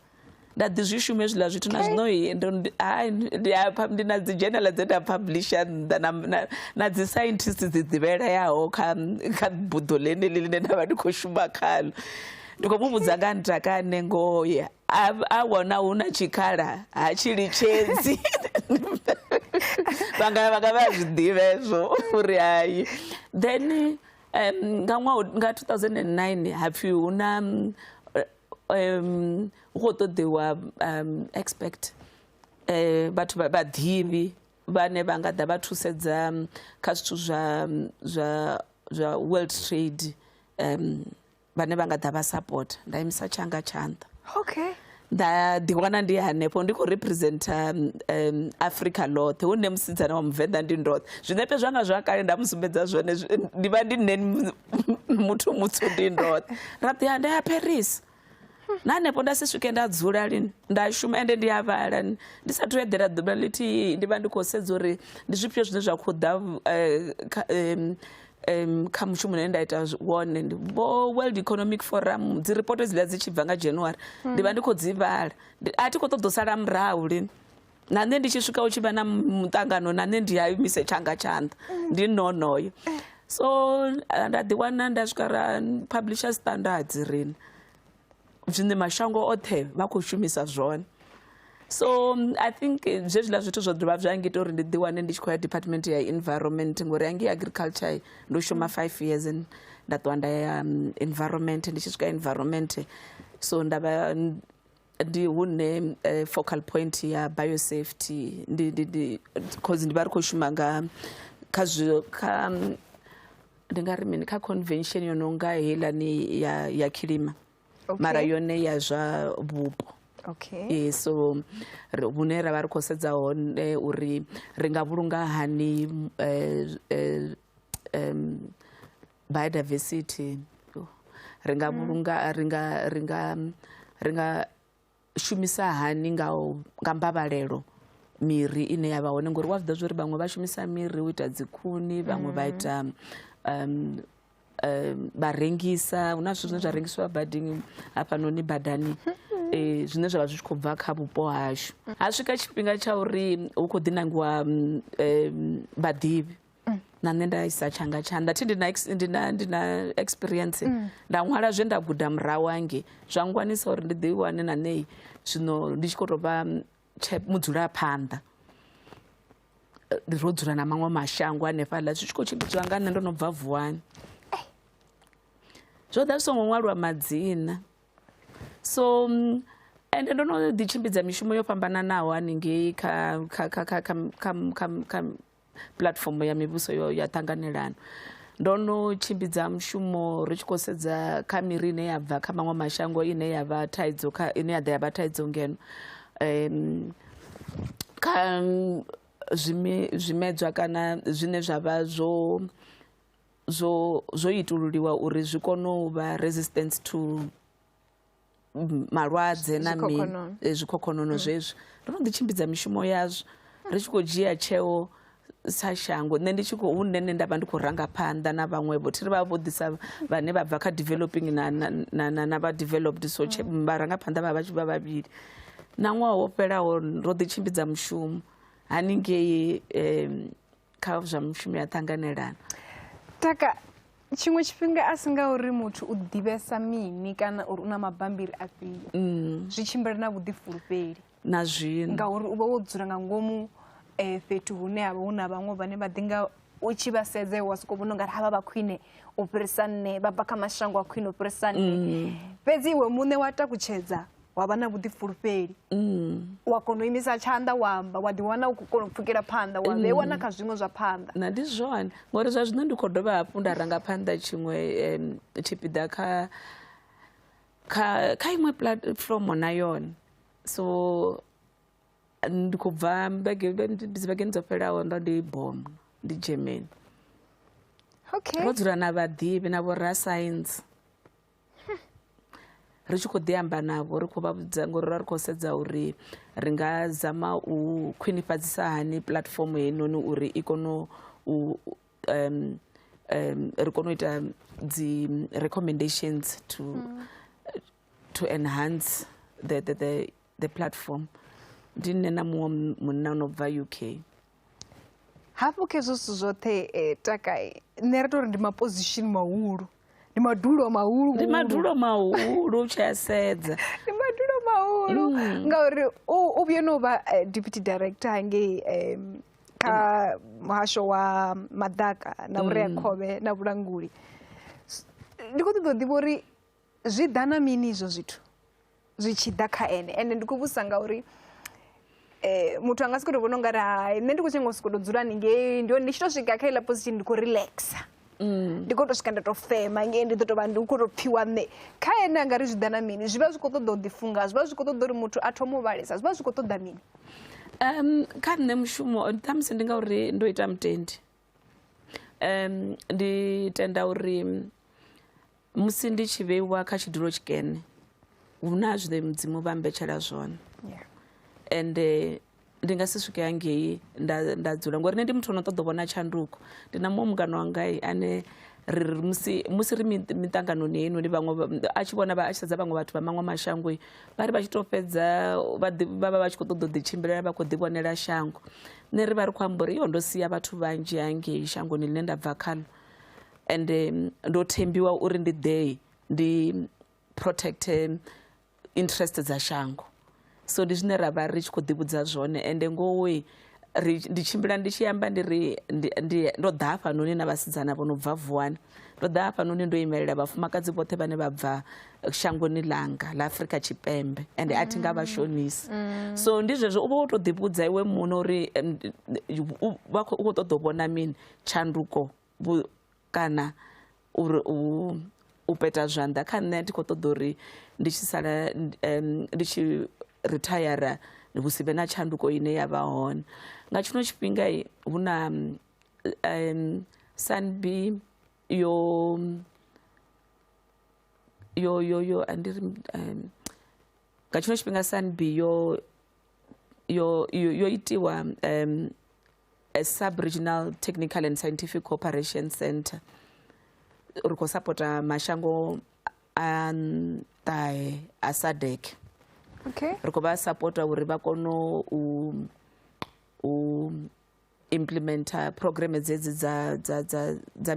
nda ḓi zwi shuma hezwiḽa zwithu na zwino ndi na dzi journal dze nda publisher nnḓa na dzi scientist dzi ḓivheleaho kha buḓo ḽeneḽi ḽine nda vha ndi khou shuma khaḽo. Ndi khou mu vhudza nga ntakane ngoya a wana hu na tshikhala ha tshi litshedzi. Vhanga vha zwi ḓivha hezwo uri hai. Then nga ṅwaha nga 2009 hapfi hu na hu khou ṱoḓiwa expert vhathu vhaḓivhi vhane vha nga ḓa vha thusedza kha zwithu zwa zwa zwa world trade, vhane vha nga ḓa vha support. Nda imisa tshanga tshanḓa. Okay. Nda ḓiwana ndi hanefho ndi khou representa Africa ḽoṱhe, hu nṋe musidzana wa muvenḓa ndi ndoṱhe. Zwinepe zwanga zwa kale nda musumbedza zwone, ndi vha ndi nṋe muthu mutswu ndi ndoṱhe. Ra ḓi nda ya Paris, na hanefho nda si swike nda dzula lini, nda shuma ende ndi a vhala ndi sathu eḓela ḓuvha ḽithihi, ndi vha ndi khou sedza uri ndi zwifhio zwine zwa khou ḓa kha mushumo une nda ita wone. Vho World Economic Forum dzi ripoto hedziḽa dzi tshi bva nga January ndi vha ndi khou dzi vhala, a thi khou ṱoḓa u sala murahu lini. Na nṋe ndi tshi swika hu tshi vha na muṱangano na nṋe ndi a imise tshanga tshanḓa ndi nonoyo. So nda ḓiwana nda swika ra publisher standards rine zwine mashango oṱhe vha khou shumisa zwone. So I think zwezwiḽa zwithu zwo dovha zwa ngita uri ndi ḓiwane ndi tshi khou ya department ya environment, ngori hangei agriculture ndo shuma 5 years and nda ṱuwa nda ya environment. Ndi tshi swika environment so nda vha ndi hune focal point ya biosafety ndi cause ndi vha ri khou shuma nga kha zwi kha ndi nga ri mini kha convention yo no nga heiḽani ya kilima. Mara yone ya zwa vhupo. Okay. So hune ra vha ri khou sedza hone uri ri nga vhulunga hani biodiversity, ri nga vhulunga ri nga ri nga ri nga shumisa hani nga mbavhalelo miri ine ya vha hone, ngori wa zwi ḓivha uri vhaṅwe vha shumisa miri u ita dzikhuni, vhaṅwe vha ita vha rengisa, hu na zwithu zwine zwa rengisiwa badini hafhanoni badani zwine zwa vha zwi tshi khou bva kha vhupo hashu. Ha swika tshifhinga tsha uri hu khou ḓi nangiwa vhaḓivhi, na nṋe nda isa tshanga tshanḓa, thi ndi na experience, nda ṅwala zwe nda guda murahu hangei, zwa ngwanisa uri ndi ḓi wane na nṋe zwino ndi tshi khou tou vha mudzulaphanḓa. Ro dzula na maṅwe mashango hanefhaḽa zwi tshi khou tshimbidziwa nga nṋe ndo no bva Vuwani, zwo ḓa zwi songo ṅwaliwa madzina. So ende ndo no ḓi tshimbidza mishumo yo fhambananaho haningei kha kha kha kha kha kha kha kha platform ya mivhuso ya ṱanganelano. Ndo no tshimbidza mushumo ri tshi khou sedza kha miri ine ya bva kha maṅwe mashango ine ya vha thaidzo kha ine ya ḓa ya vha thaidzo ngeno, kha zwimedzwa kana zwine zwa vha zwo zwo zwo itululiwa uri zwi kone u vha resistance to Malwadze na mini, Zwikhokhonono. Zwikhokhonono zwezwi ro no ḓi tshimbidza mishumo yazwo ri tshi khou dzhia tsheo sa shango. Nṋe ndi tshi khou hu nṋe nne nda vha ndi khou ranga phanḓa na vhaṅwe vho thi ri vha vho ḓisa vhane vha bva kha developing na vha developed, so vharangaphanḓa vha vha tshi vha vhavhili. Na ṅwaha wo fhelaho ro ḓi tshimbidza mushumo haningei kha zwa mishumo ya ṱhanganelano. Taka, tshiṅwe tshifhinga a si nga uri muthu u ḓivhesa mini kana uri u na mabambiri afhio, zwi tshimbila na vhuḓifulufheli. Na zwino ngauri u vha wo dzula nga ngomu fhethu hune ha vha hu na vhaṅwe vhane vha ḓi nga u tshi vha sedza wa sokou vhona ungari havha vha khwine u fhirisa nṋe, vha bva kha mashango a khwine u fhirisa nṋe, fhedzi iwe muṋe wa takutshedza wa vha na vhuḓifulufheli, wa kona u imisa tshanḓa wa amba, wa ḓiwana u khou kona u pfukela phanḓa, wa vheiwa na kha zwiṅwe zwa phanḓa. Na ndi zwone, ngori zwa zwino ndi khou dovha hafhu nda ranga phanḓa tshiṅwe tshipiḓa kha iṅwe platform na yone. So ndi khou bva dzi vhegeni dzo fhelaho ndo ndi Bonn, ndi Germany. Ro dzula na vhaḓivhi na vho rasaintsi, ri tshi khou ḓi amba navho, ri khou vha vhudza ngori ra ri khou sedza uri ri nga zama u khwinifhadzisa hani platform heinoni uri i kone u ri kone u ita dzi recommendations to enhance the platform. Ndi nṋe na muṅwe munna no bva UK. Hafhu kha hezwo zwithu zwoṱhe, Taka, nṋe ri tou ri ndi maposition mahulu, ndi madulo mahulu, ndi madulo mahulu u tshi a sedza. Ndi madulo mahulu ngauri u vhuye no vha deputy director hangei kha muhasho wa maḓaka na vhureakhovhe na vhulanguli. Ndi khou ṱoḓa u ḓivha uri zwi ḓa na mini izwo zwithu zwi tshi ḓa kha ene, ende ndi khou vhudzisa ngauri muthu a nga si tou vhona ungari hai nṋe ndi khou nyanga u sokou tou dzula haningei, ndi hone ndi tshi tou swika kha iḽa position ndi khou relaxa, ndi khou tou swika nda tou fema ngei ndi ḓo tou vha ndi khou tou pfhiwa nṋe. Kha ene a nga ri zwi ḓa na mini? Zwi vha zwi khou ṱoḓa u ḓifunga, zwi vha zwi khou ṱoḓa uri muthu a thome u vhalesa, zwi vha zwi khou ṱoḓa mini? Kha nṋe mushumo ṱhamusi ndi ngauri ndo ita mutendi, ndi tenda uri musi ndi tshi vheiwa kha tshidulo tshikene hu na zwine mudzimu vha mbetshela zwone, ende ndi nga si swike hangei nda dzula ngori nṋe ndi muthu ono ṱoḓa u vhona tshanduko. Ndi na muṅwe mungana wanga ane ri musi ri miṱanganoni heinoni vhaṅwe a tshi vhona a tshi sedza vhaṅwe vhathu vha maṅwe mashango vha ri vha tshi tou fhedza vha vha vha tshi khou ṱoḓa u ḓi tshimbilela vha khou ḓi vhonela shango. Nṋe ri vha ri khou amba uri yo ndo sia vhathu vhanzhi hangei shangoni ḽine nda bva khaḽo, ende ndo thembiwa uri ndi ḓe ndi protect interest dza shango. So ndi zwine ra vha ri tshi khou ḓi vhudza zwone, ende ngoho ndi tshimbila ndi tshi amba ndi ri ndo ḓa hafhanoni na vhasidzana vho no bva Vuwani, ndo ḓa hafhanoni ndo imelela vhafumakadzi vhoṱhe vhane vha bva shangoni ḽanga ḽa Afrika Tshipembe, ende a thi nga vha shonisi. So ndi zwezwo u vha wo tou ḓi vhudza iwe muṋe uri u khou ṱoḓa u vhona mini, tshanduko kana uri u peta zwanḓa. Kha nṋe ndi khou ṱoḓa uri ndi tshi sala ndi tshi retire hu si vhe na tshanduko ine ya vha hone. Nga tshino tshifhinga hu na SANB yo andi ri nga tshino tshifhinga SANB yo itiwa a sub-regional technical and scientific cooperation center. Ri khou sapota mashango a ṱahe a SADC. Ri khou vha sapota uri vha kone u implementa programme dzedzi dza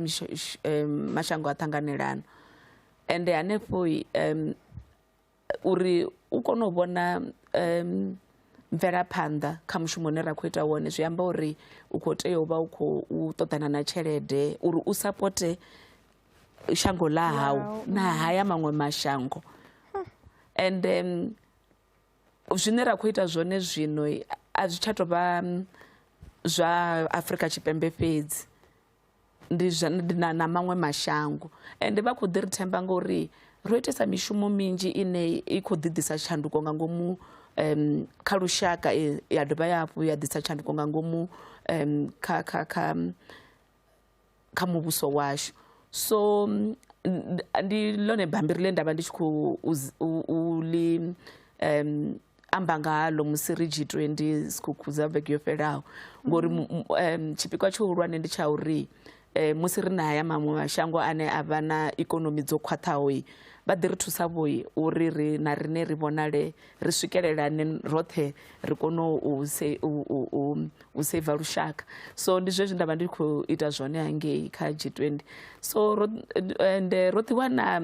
mashango a ṱhanganelano. Ende hanefho uri u kone u vhona mvelaphanḓa kha mushumo une ra khou ita wone, zwi amba uri u khou tea u vha u khou ṱoḓana na tshelede uri u sapote shango ḽa hau na haya maṅwe mashango. And zwine ra khou ita zwone zwino a zwi tsha tou vha zwa Afrika Tshipembe fhedzi, ndi zwa na maṅwe mashango. Ende vha khou ḓi ri themba ngori ro itesa mishumo minzhi ine i khou ḓi ḓisa tshanduko nga ngomu kha lushaka, ya dovha hafhu ya ḓisa tshanduko nga ngomu kha muvhuso washu. So Ndi ḽone bammbiri ḽe nda vha ndi tshi khou u ḽi amba ngalo musi ri G20 Skukuza vhege yo fhelaho, ngori tshipikwa tshihulwane ndi tsha uri musi ri na haya maṅwe mashango ane a vha na ikonomi dzo khwaṱhaho, vha ḓi ri thusa vho uri ri na riṋe ri vhonale ri swikelelane roṱhe, ri kone u seiva lushaka. So ndi zwezwi nda vha ndi khou ita zwone hangei kha G20. So ro ende ro ḓi wana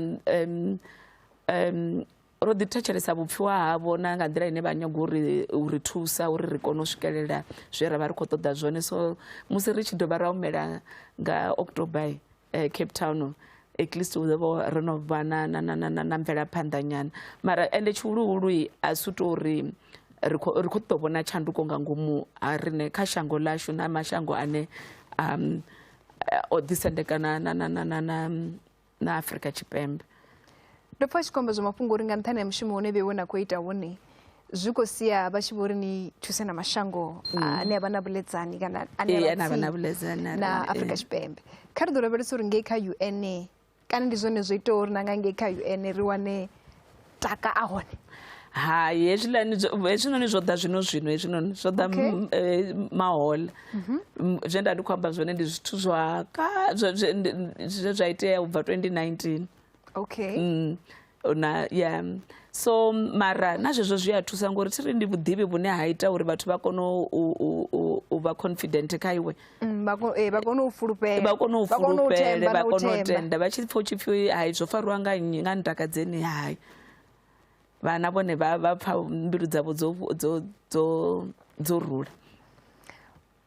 ro ḓi thetshelesa vhupfiwa havho na nga nḓila ine vha nyaga uri thusa uri ri kone u swikelela zwe ra vha ri khou ṱoḓa zwone. So musi ri tshi dovha ra humela nga October Cape Town, at least hu ḓo vha ro no vha na mvelaphanḓa nyana. Mara ende tshihuluhulu a si u tou uri ri khou ṱoḓa vhona tshanduko nga ngomu ha riṋe kha shango ḽashu na mashango ane o ḓisendeka na Afrika Tshipembe. Ndo pfa tshi khou amba zwa mafhungo uri nga nṱhani ha mushumo une vheiwe na khou ita wone, zwi khou sia vha tshi vho ri ni thuse na mashango ane a vha na vhuledzani kana ane a vha na vhuledzani na Afrika Tshipembe. Kha ri ḓo lavhelesa uri ngei kha UN, kana ndi zwone zwo itaho uri na nga ngei kha UN ri wane taka a hone? Hai, hezwinoni zwo ḓa zwino zwino, hezwinoni zwo ḓa mahoḽa. Zwe nda ndi khou amba zwone ndi zwithu zwa zwe zwa itea u bva 2019. Na ya so mara na zwezwo zwi a thusa ngori thiri ndi vhuḓivhi vhune ha ita uri vhathu vha kone u vha confident kha iwe. Vha kone u fulufhela, vha kone u fulufhela, vha kone u tenda vha tshi pfha tshipfi hai zwo farwa nga nnyi nga ntakadzeni, hai vhana vhone vha pfha mbilu dzavho dzo rula.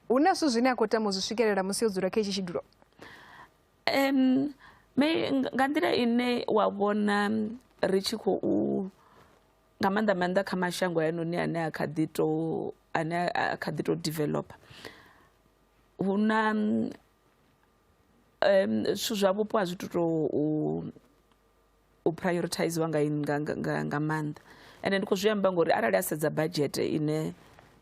Hu na zwithu zwine a khou tama u zwi swikelela musi o dzula kha itshi tshidulo? Nga nḓila ine wa vhona ri tshi khou nga maanḓa maanḓa kha mashango hayanoni ane a kha ḓi tou ane a kha ḓi tou developer, hu na zwithu zwa vhupo a zwi tu tou u prioritiziwa nga maanḓa. Ende ndi khou zwi amba ngori arali a sedza budget ine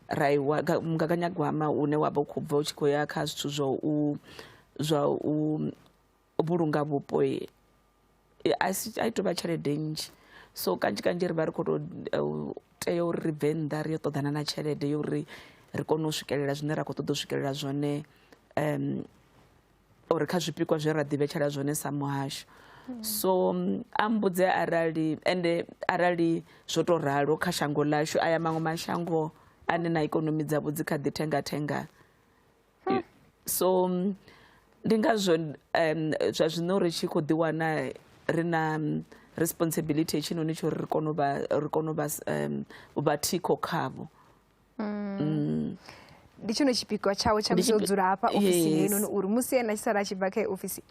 ra iwa mugaganyagwama une wa vha u khou bva u tshi khou ya kha zwithu zwa u vhulunga vhupo, a i tou vha tshelede nnzhi. So kanzhi kanzhi ri vha ri khou tou tea uri ri bve nnḓa ri yo ṱoḓana na tshelede yo uri ri kone u swikelela zwine ra khou ṱoḓa u swikelela zwone, uri kha zwipikwa zwe ra ḓivhetshela zwone sa muhasho. So a mbudze arali ende arali zwo tou ralo kha shango ḽashu, aya maṅwe mashango ane na ikonomi dzavho dzi kha ḓi thenga thenga. So ndi ngazwo zwa zwino ri tshi khou ḓiwana ri na responsibility hetshinoni tsho uri ri kone u vha thikho khavho. Ndi tshone tshipikwa tshawe tsha musi o dzula hafha ofisini heinoni, uri musi ene a tshi sala a tshi bva kha ofisi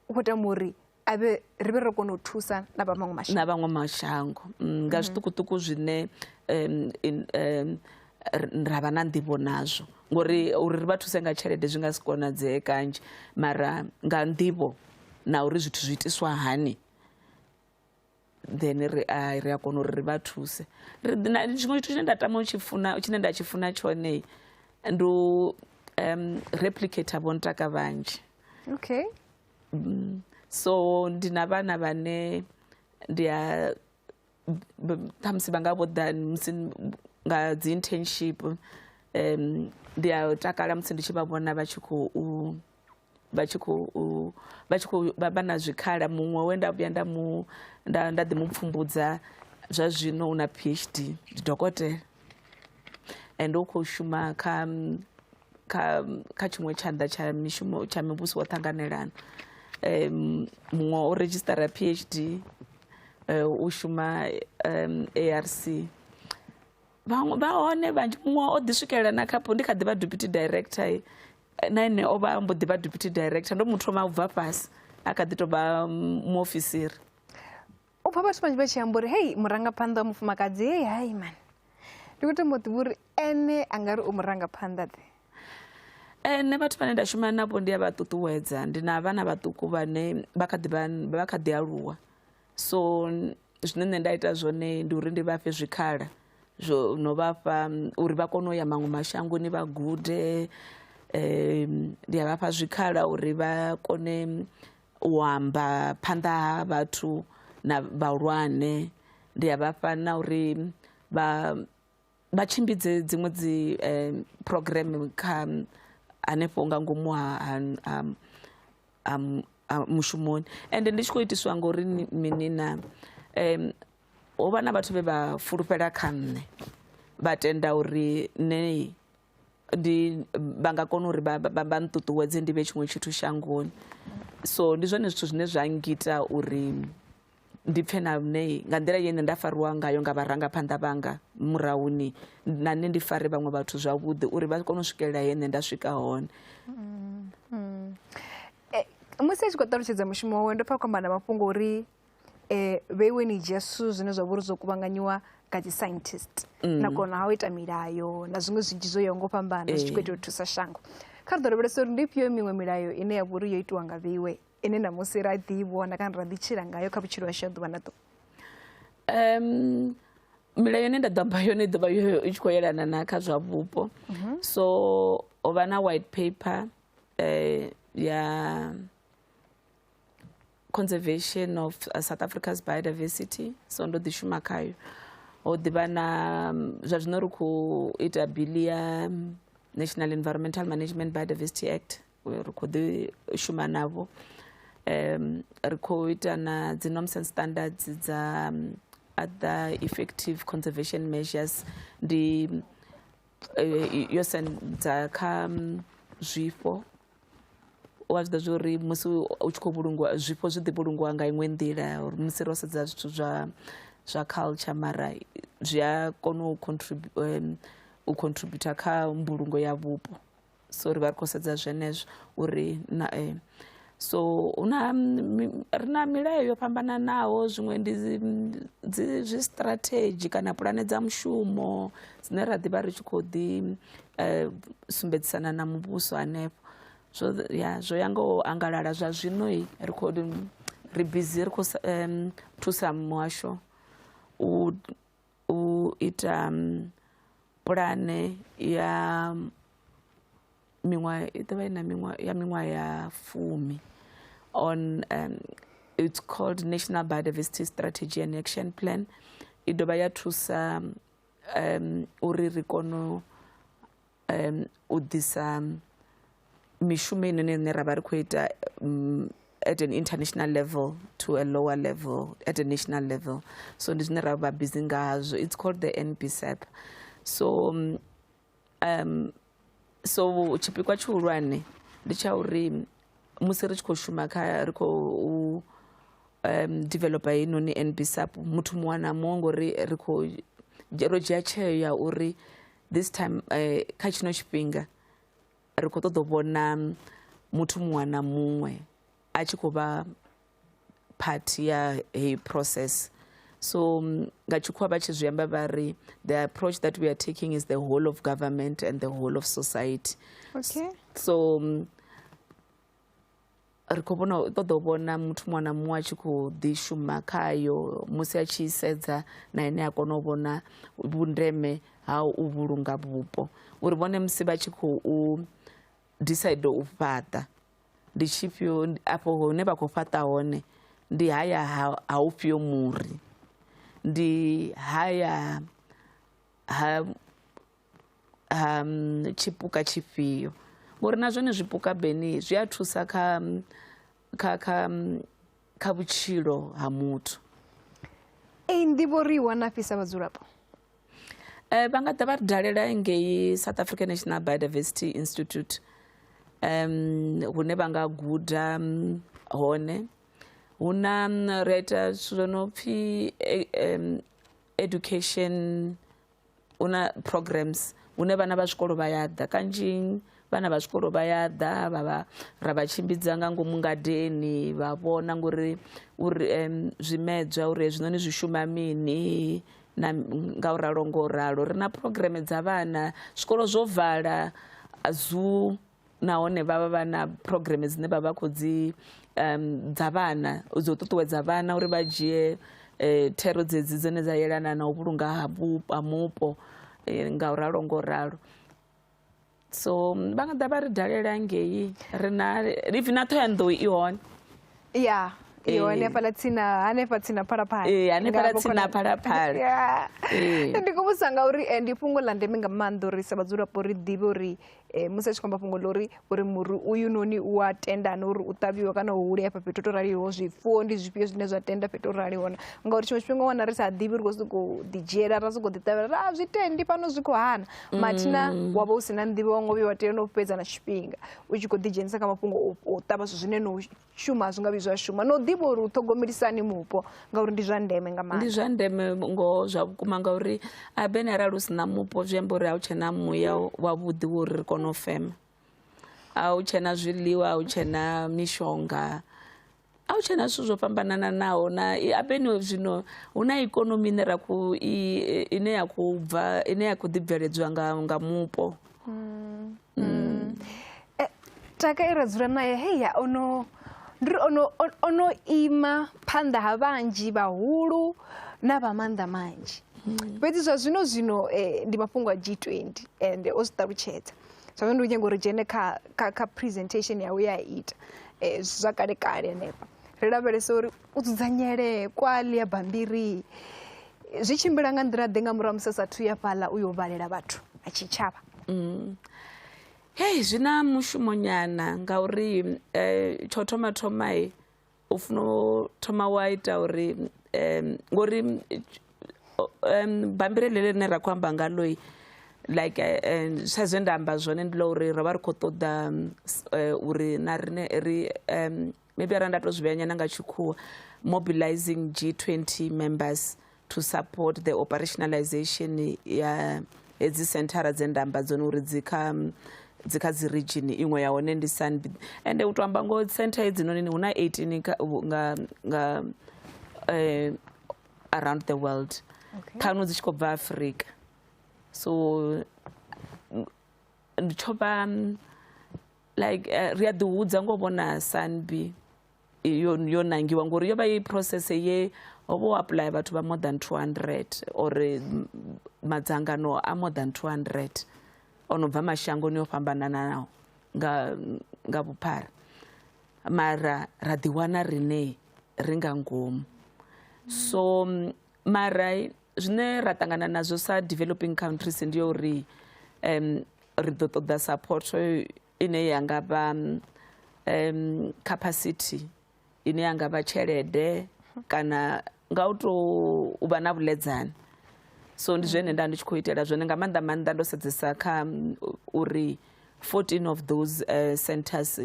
u khou tama uri ri vhe ro kona u thusa na vha maṅwe mashango. Na vhaṅwe mashango nga zwiṱukuṱuku zwine ra vha na nḓivho nazwo, ngori uri ri vha thuse nga tshelede zwi nga si konadzee kanzhi, mara nga nḓivho na uri zwithu zwi itiswa hani, then ri a kona uri ri vha thuse. Tshiṅwe tshithu tshine nda tama u tshi funa, tshine nda tshi funa tshone ndi u replicate vho ntaka vhanzhi. Okay. So ndi na vhana vhane ndi a ṱhamusi vha nga vho ḓa musi nga dzi internship, ndi a takala musi ndi tshi vha vhona vha tshi khou vha na zwikhala. Muṅwe we nda vhuya nda ḓi mu pfumbudza zwa zwino u na PhD, ndi dokotela, and u khou shuma kha tshiṅwe tshanḓa tsha mishumo tsha muvhuso wa ṱanganelano. Muṅwe o redzhisitara PhD, u shuma ARC. Vhaṅwe vha hone vhanzhi, muṅwe o ḓi swikelela na kha ndi kha ḓi vha deputy director, na ene o vha mbo ḓi vha deputy director. Ndo mu thoma u bva fhasi a kha ḓi tou vha muofisiri. U pfa vhathu vhanzhi vha tshi amba uri hei murangaphanḓa wa mufumakadzi, hei hai man, ndi khou tama u ḓivha uri ene a nga ri u murangaphanḓa ḓe? Nṋe vhathu vhane nda shuma navho ndi a vha ṱuṱuwedza. Ndi na vhana vhaṱuku vhane vha kha ḓi aluwa, so zwine nṋe nda ita zwone ndi uri ndi vha fhe zwikhala zwo no vha fha uri vha kone u ya maṅwe mashangoni vha gude. Ndi a vha fha zwikhala uri vha kone U amba phanḓa ha vhathu na vhahulwane, ndi a vhafha na uri vha tshimbidze dziṅwe dzi program kha hanefho nga ngomu ha mushumoni. Ende ndi tshi khou itiswa ngori mini na ho vha na vhathu vhe vha fulufhela kha nṋe, vha tenda uri nṋe ndi vha nga kona uri vha nṱuṱuwedze ndi vhe tshiṅwe tshithu shangoni. So ndi zwone zwithu zwine zwa ngita uri ndi pfhe na nṋe nga nḓila ye nṋe nda fariwa ngayo nga vharangaphanḓa vhanga murahuni, na nṋe ndi fare vhaṅwe vhathu zwavhuḓi uri vha kone u swikelela he nṋe nda swika hone. Musi a tshi khou ṱalutshedza mushumo wawe, ndo pfa khou amba na mafhungo uri vheiwe ni dzhia zwithu zwine zwa vha uri zwo kuvhanganyiwa nga dzi scientist na kona ha u ita milayo na zwiṅwe zwinzhi zwo yaho ngo fhambana zwi tshi khou itela u thusa shango. Kha ri ḓo lavhelesa uri ndi ifhio miṅwe milayo ine ya vha uri yo itiwa nga vheiwe ine namusi ra ḓi vhona kana ra ḓi tshila ngayo kha vhutshilo hashu ha ḓuvha na ḓuvha. Milayo ine nda ḓo amba yone i ḓo vha yo i tshi khou yelana na kha zwa vhupo. So ho vha na white paper ya conservation of South Africa's biodiversity, so ndo ḓi shuma khayo. Ho ḓivha na zwa zwino ri khou ita bill ya National Environmental Management Biodiversity Act, ri khou ḓi shuma navho. Ri khou ita na dzi norms and standards dza other effective conservation measures, ndi yo sendza kha zwifho. Wa zwi ḓivha zwa uri musi u tshi khou vhulungiwa zwifho zwi ḓi vhulungiwa nga iṅwe nḓila, uri musi ro sedza zwithu zwa culture, mara zwi a kona u contributor kha mbulungo ya vhupo. So ri vha ri khou sedza zwenezwo uri na so huna ri na milayo yo fhambananaho, zwiṅwe ndi dzi zwi strategy kana pulane dza mushumo dzine ra ḓivha ri tshi khou ḓi sumbedzisana na muvhuso hanefho. Zwo ya zwo ya nga u angalala zwa zwino ri khou ri busy ri khou thusa muhasho u ita pulane ya miṅwaha i ḓovha i na miṅwaha ya miṅwaha ya 10 on it's called National Biodiversity Strategy and Action Plan. I dovha ya thusa uri ri kone u ḓisa mishumo ine nṋe ra vha ri khou ita at an international level to a lower level at a national level. So ndi zwine ra vha busy ngazwo. It's called the NBSAP. So so tshipikwa tshihulwane ndi tsha uri musi ri tshi khou shuma kha ri khou developer heinoni NBSAP, muthu muṅwe na muṅwe, ngori ri khou ro dzhia tsheo ya uri this time kha tshino tshifhinga ri khou ṱoḓa u vhona muthu muṅwe na muṅwe a tshi khou vha part ya heyi process. So nga tshikhuwa vha tshi zwi amba vha ri the approach that we are taking is the whole of government and the whole of society. So ri khou vhona ṱoḓa u vhona muthu muṅwe na muṅwe a tshi khou ḓi shuma khayo, musi a tshi sedza na ene a kona u vhona vhundeme ha u vhulunga vhupo, uri vhone musi vha tshi khou decide u fhaṱa ndi tshifhio afho hune vha khou fhaṱa hone, ndi haya ha ufhio muri, ndi haya ha tshipuka tshifhio, ngori na zwone zwipuka beni zwi a thusa kha kha kha kha vhutshilo ha muthu. Eyi nḓivho ri i wana fhisa vhadzulapo? Vha nga ḓa vha ri dalela ngei South African National Biodiversity Institute, hune vha nga guda hone. Hu na ri a ita zwithu zwo no pfhi education, hu na programs hune vhana vha zwikolo vha ya ḓa, kanzhi vhana vha zwikolo vha ya ḓa vha vha ra vha tshimbidza nga ngomu ngadeni, vha vhona ngori uri zwimedzwa uri hezwinoni zwi shuma mini na nga u ralo ngo ralo. Ri na programe dza vhana, zwikolo zwo vala zoo, nahone vha vha vha na programe dzine vha vha khou dzi dza vhana dzo ṱuṱuwedza vhana uri vha dzhie thero dzedzi dzine dza yelana na u vhulunga ha mupo nga u ralo ngo ralo. So vha nga ḓa vha ri dalela ngei, ri na even na Ṱhohoyanḓou i hone. Ya, iyo hanefhaḽa tsina, hanefha tsina Phalaphala. Ee, hanefhaḽa tsina Phalaphala. Ya. Ndi khou vhudzisa ngauri ndi fhungo ḽa ndeme nga maanḓa uri sa vhadzulapo ri ḓivhe uri musi a tshi khou amba fhungo ḽa uri muri uyu noni u a tenda na uri u ṱavhiwe kana u hule afha fhethu to raliho, zwifuwo ndi zwifhio zwine zwa tenda fhethu ho raliho na. Ngauri tshiṅwe tshifhinga wana ri sa ḓivhi, ri khou sokou ḓidzhiela ra sokou ḓiṱavhela ra zwi tendi fhano zwi khou hana. Mathina wa vha u si na nḓivho, wa ngo vhuya wa tea no fhedza na tshifhinga u tshi khou ḓidzhenisa kha mafhungo o ṱavha zwithu zwine no shuma zwi nga vhi zwa shuma, no ḓivha uri u ṱhogomelisani mupo ngauri ndi zwa ndeme nga maanḓa. Ndi zwa ndeme ngoho zwa vhukuma ngauri abene arali u si na mupo zwi amba uri a hu tshena muya wavhuḓi wo uri ri kone u fema, a hu tshena zwiḽiwa, a hu tshena mishonga, a hu tshena zwithu zwo fhambananaho. Na abene zwino hu na ikonomi ine ra khou ine ya khou bva, ine ya khou ḓi bveledzwa nga mupo. Taka e ra dzula naye heya ono ndi ri ono ima phanḓa ha vhanzhi vhahulu na vha maanḓa manzhi. Fhedzi zwa zwino zwino ndi mafhungo a G20 ende o zwi ṱalutshedza. Zwa zwino ndi nyago uri dzhene kha presentation yawe ya ita zwa kale kale hanefha. Ri lavhelese uri u dzudzanyele kwa ḽia bambiri zwi tshimbila nga nḓila ḓe nga murahu musi a sathu ya fhaḽa u yo vhalela vhathu a tshitshavha. Hei, zwi na mushumo nyana ngauri tsho thoma thoma u funa u thoma wa ita uri ngori bambiri ḽeḽi ḽine ra khou amba ngalo like sa zwe nda amba zwone ndi ḽa uri ro vha ri khou ṱoḓa uri na riṋe ri maybe arali nda to zwi vhea nyana nga tshikhuwa, mobilizing G20 members to support the operationalization ya hedzi senthara dze nda amba dzone uri dzi kha dzi region. Iṅwe ya hone ndi SANBI, ende u to amba ngo center hedzinoni hu na 18 nga around the world, ṱhanu dzi tshi khou bva Afrika. So ndi tsho vha like ri a ḓihudza ngo vhona SANBI yo nangiwa ngori yo vha i process ye ho vho apply vhathu vha more than 200 or madzangano a more than 200 ono bva mashangoni o fhambananaho nga vhuphara, mara ra ḓiwana rine ri nga ngomu. So mara zwine ra ṱangana nazwo sa developing countries ndi uri ri ḓo ṱoḓa support ine ya nga vha capacity, ine ya nga vha tshelede kana nga u to vha na vhuledzani. So ndi zwene nda ndi tshi khou itela zwone nga maanḓa maanḓa ndo sedzesa kha uri 14 of those centers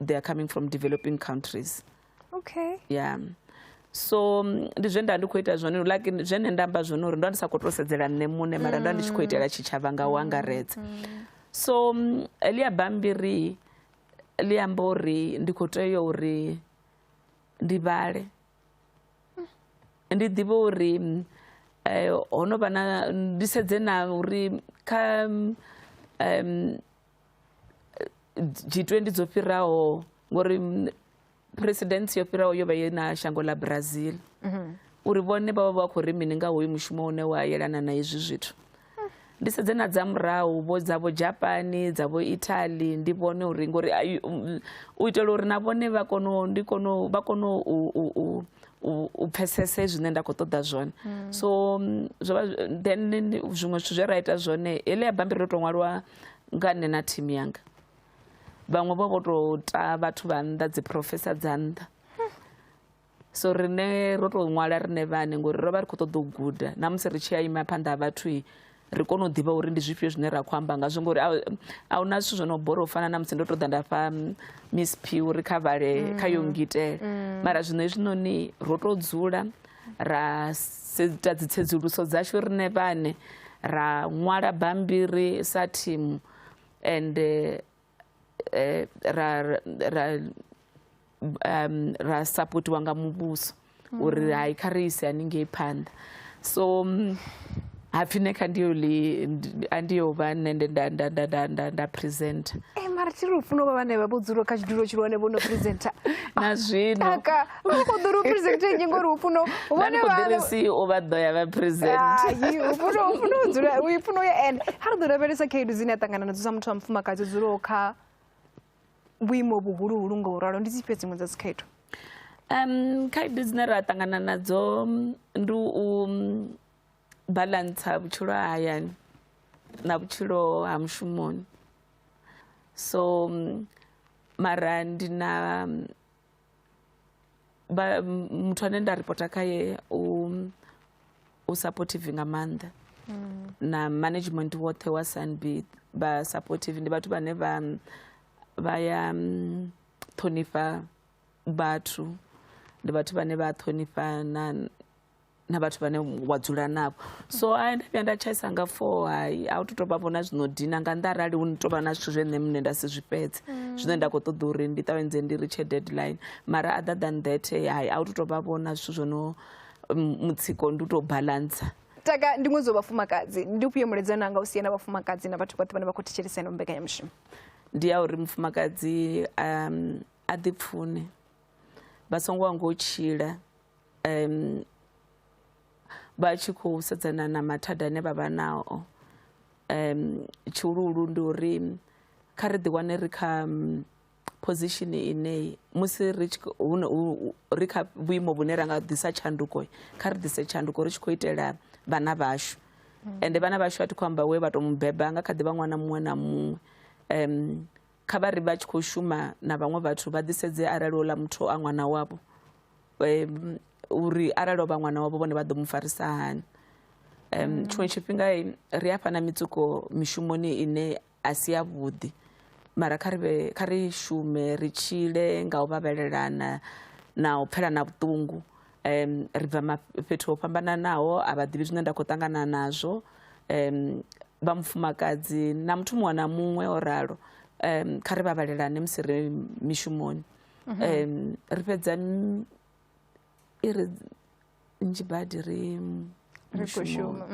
they are coming from developing countries. Okay. Yeah. So ndi zwe nda ndi khou ita zwone, like zwene nda amba zwone uri ndo ndi sa khou to sedzela nṋe muṋe mara ndo ndi tshi khou itela tshitshavha nga u angaredza. So ḽi a bambiri ḽi amba uri ndi khou tea uri ndi vhale, ndi ḓivhe uri ho no vha na, ndi sedze na uri kha G20 dzo fhiraho, ngori presidency yo fhiraho yo vha i na shango ḽa Brazil, uri vhone vha vha vha khou ri mini nga hoyu mushumo une wa yelana na izwi zwithu. Ndi sedze na dza murahu vho dza vho Japan, dza vho Italy, ndi vhone uri ngori u itela uri na vhone vha kone ndi kone vha kone u pfesese zwine nda khou ṱoḓa zwone. So zwo vha then zwiṅwe zwithu zwe ra ita zwone, heḽi ya bambiri ro to ṅwaliwa nga nṋe na team yanga. Vhaṅwe vho vho to ta vhathu vha nnḓa, dzi professor dza nnḓa. So rine ro to ṅwala rine vhane ngori ro vha ri khou ṱoḓa u guda, na musi ri tshi ya ima phanḓa ha vhathu ri kone u ḓivha uri ndi zwifhio zwine ra khou amba ngazwo, ngori a huna zwithu zwo no bora u fana na musi ndo to ḓa nda fha Miss P uri kha vhale kha yo ngitele. Mara zwino hezwinoni ro to dzula ra ita dzi tsedzuluso dzashu rine vhane, ra ṅwala bambiri sa team, and ra supportiwa nga muvhuso uri hai kha ri ise haningei phanḓa. So hapfi ne kha ndiyo li andiyo vha nṋe nda presenter. Mara thi ri u funa u vha vhane vha vho dzula kha tshidulo tshihulwane vho no presenter. Na zwino. Taka, u khou ḓo ri u presenter nnyi ngori u funa u vhone vha. Nda ndi khou ḓi ri CEO vha ḓo ya vha present. Hai, u funa u dzula, u funa u ya ende. Ha ri ḓo lavhelesa khaedu dzine a ṱangana nadzo sa muthu wa mufumakadzi o dzulaho kha vhuimo vhuhuluhulu nga u ralo, ndi dzifhio dziṅwe dza dzikhaedu? Khaedu dzine ra ṱangana nadzo ndi u balantsa vhutshilo ha hayani na vhutshilo ha mushumoni. So mara ndi na muthu ane nda ripota khaye u supportive nga maanḓa, na management woṱhe wa SANBI vha supportive. Ndi vhathu vhane vha ya ṱhonifha vhathu, ndi vhathu vhane vha ṱhonifha na vhathu vhane wa dzula navho. So a nda vhuya nda tshaisa nga 4, hai, a u to vha vhona zwino dina nga nnḓa arali hu tovha na zwithu zwe nṋe muṋe nda si zwi fhedze, zwine nda khou ṱoḓa uri ndi ṱavhanyedze ndi ritshe deadline. Mara other than that, hai, a u to vha vhona zwithu zwo no mutsiko, ndi u tou balantsa. Taka, ndi ṅwedzi wa vhafumakadzi, ndi ufhio mulaedza une anga u sia na vhafumakadzi na vhathu vhoṱhe vhane vha khou thetshelesa ino mbekanyamushumo? Ndi ya uri mufumakadzi a ḓi pfune, vha songo wanga u tshila vha tshi khou sedzana na mathada ane vha vha nao. Tshihuluhulu ndi uri kha ri ḓiwane ri kha position ine musi ri tshi ri kha vhuimo vhune ra nga ḓisa tshanduko, kha ri ḓise tshanduko ri tshi khou itela vhana vhashu. Ende vhana vhashu a thi khou amba we vha to mubeba, nga kha ḓi vha ṅwana muṅwe na muṅwe. Kha vha ri vha tshi khou shuma na vhaṅwe vhathu vha ḓisedze arali houḽa muthu a ṅwana wavho, uri arali o vha ṅwana wavho vhone vha ḓo mu farisa hani. Tshiṅwe tshifhinga ri a fhana mitsiko mishumoni ine a si ya vhuḓi, mara kha ri shume ri tshile nga u vhavhelelana na u pfelana vhuṱungu. Ri bva fhethu ho fhambananaho, a vha ḓivhi zwine nda khou ṱangana nazwo. Vha mufumakadzi na muthu muṅwe na muṅwe o ralo, kha ri vhavhalelane musi ri mishumoni. Ri fhedza iri nnzhi badi ri khou shuma.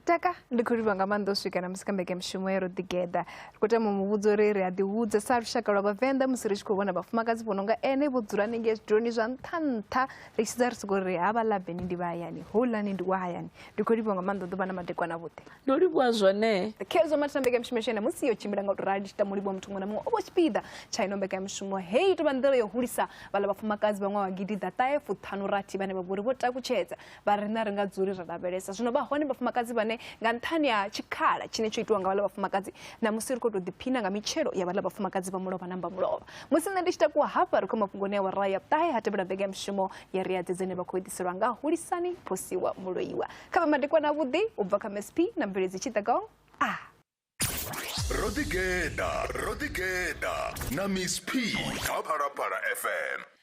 Taka, ndi khou livhuwa nga maanḓa u swika na musi kha mbekanyamushumo ya Ro Ḓigeḓa. Ri khou tama u mu vhudza uri ri a ḓihudza sa lushaka lwa Vhavenḓa musi ri tshi khou vhona vhafumakadzi vho no nga ene vho dzula hanengei zwiduloni zwa nṱha nṱha, ri tshi sedza ri soko ri havhaḽa Beni ndi vha hayani, houḽani ndi wa hayani. Ndi khou livhuwa nga maanḓa, u ḓo vha na madekwana avhuḓi. Ndo livhuwa zwone. Khezwo mathina mbekanyamushumo yashu ine musi yo tshimbila nga u tou rali, ndi tshi tama u livhuwa muthu muṅwe na muṅwe o vha tshipiḓa tsha ino mbekanyamushumo. Heyi tou vha nḓila yo hulisa vhaḽa vhafumakadzi vha ṅwaha wa 1956 vhane vha vhori vho takutshedza vha ri na ri nga dzuli ra lavhelesa. Zwino vha hone vhafumakadzi vhane nga nṱhani ha tshikhala tshine tsho itiwa nga vhaḽa vhafumakadzi, na musi ri khou tou ḓiphina nga mitshelo ya vhaḽa vhafumakadzi vha mulovha na mbamulovha. Musi nṋe ndi tshi takuwa hafha ri khou mafhungoni a awara ya 9 ha tevhela mbekanyamushumo ya ri adzedze ine vha khou ḓiselwa nga Hulisani Phosiwa Muloiwa. Kha vha madekwana avhuḓi u bva kha MSP na mveledzi Tshiṱagong. Ro Ḓigeḓa, Ro Ḓigeḓa na Miss P kha Phalaphala FM.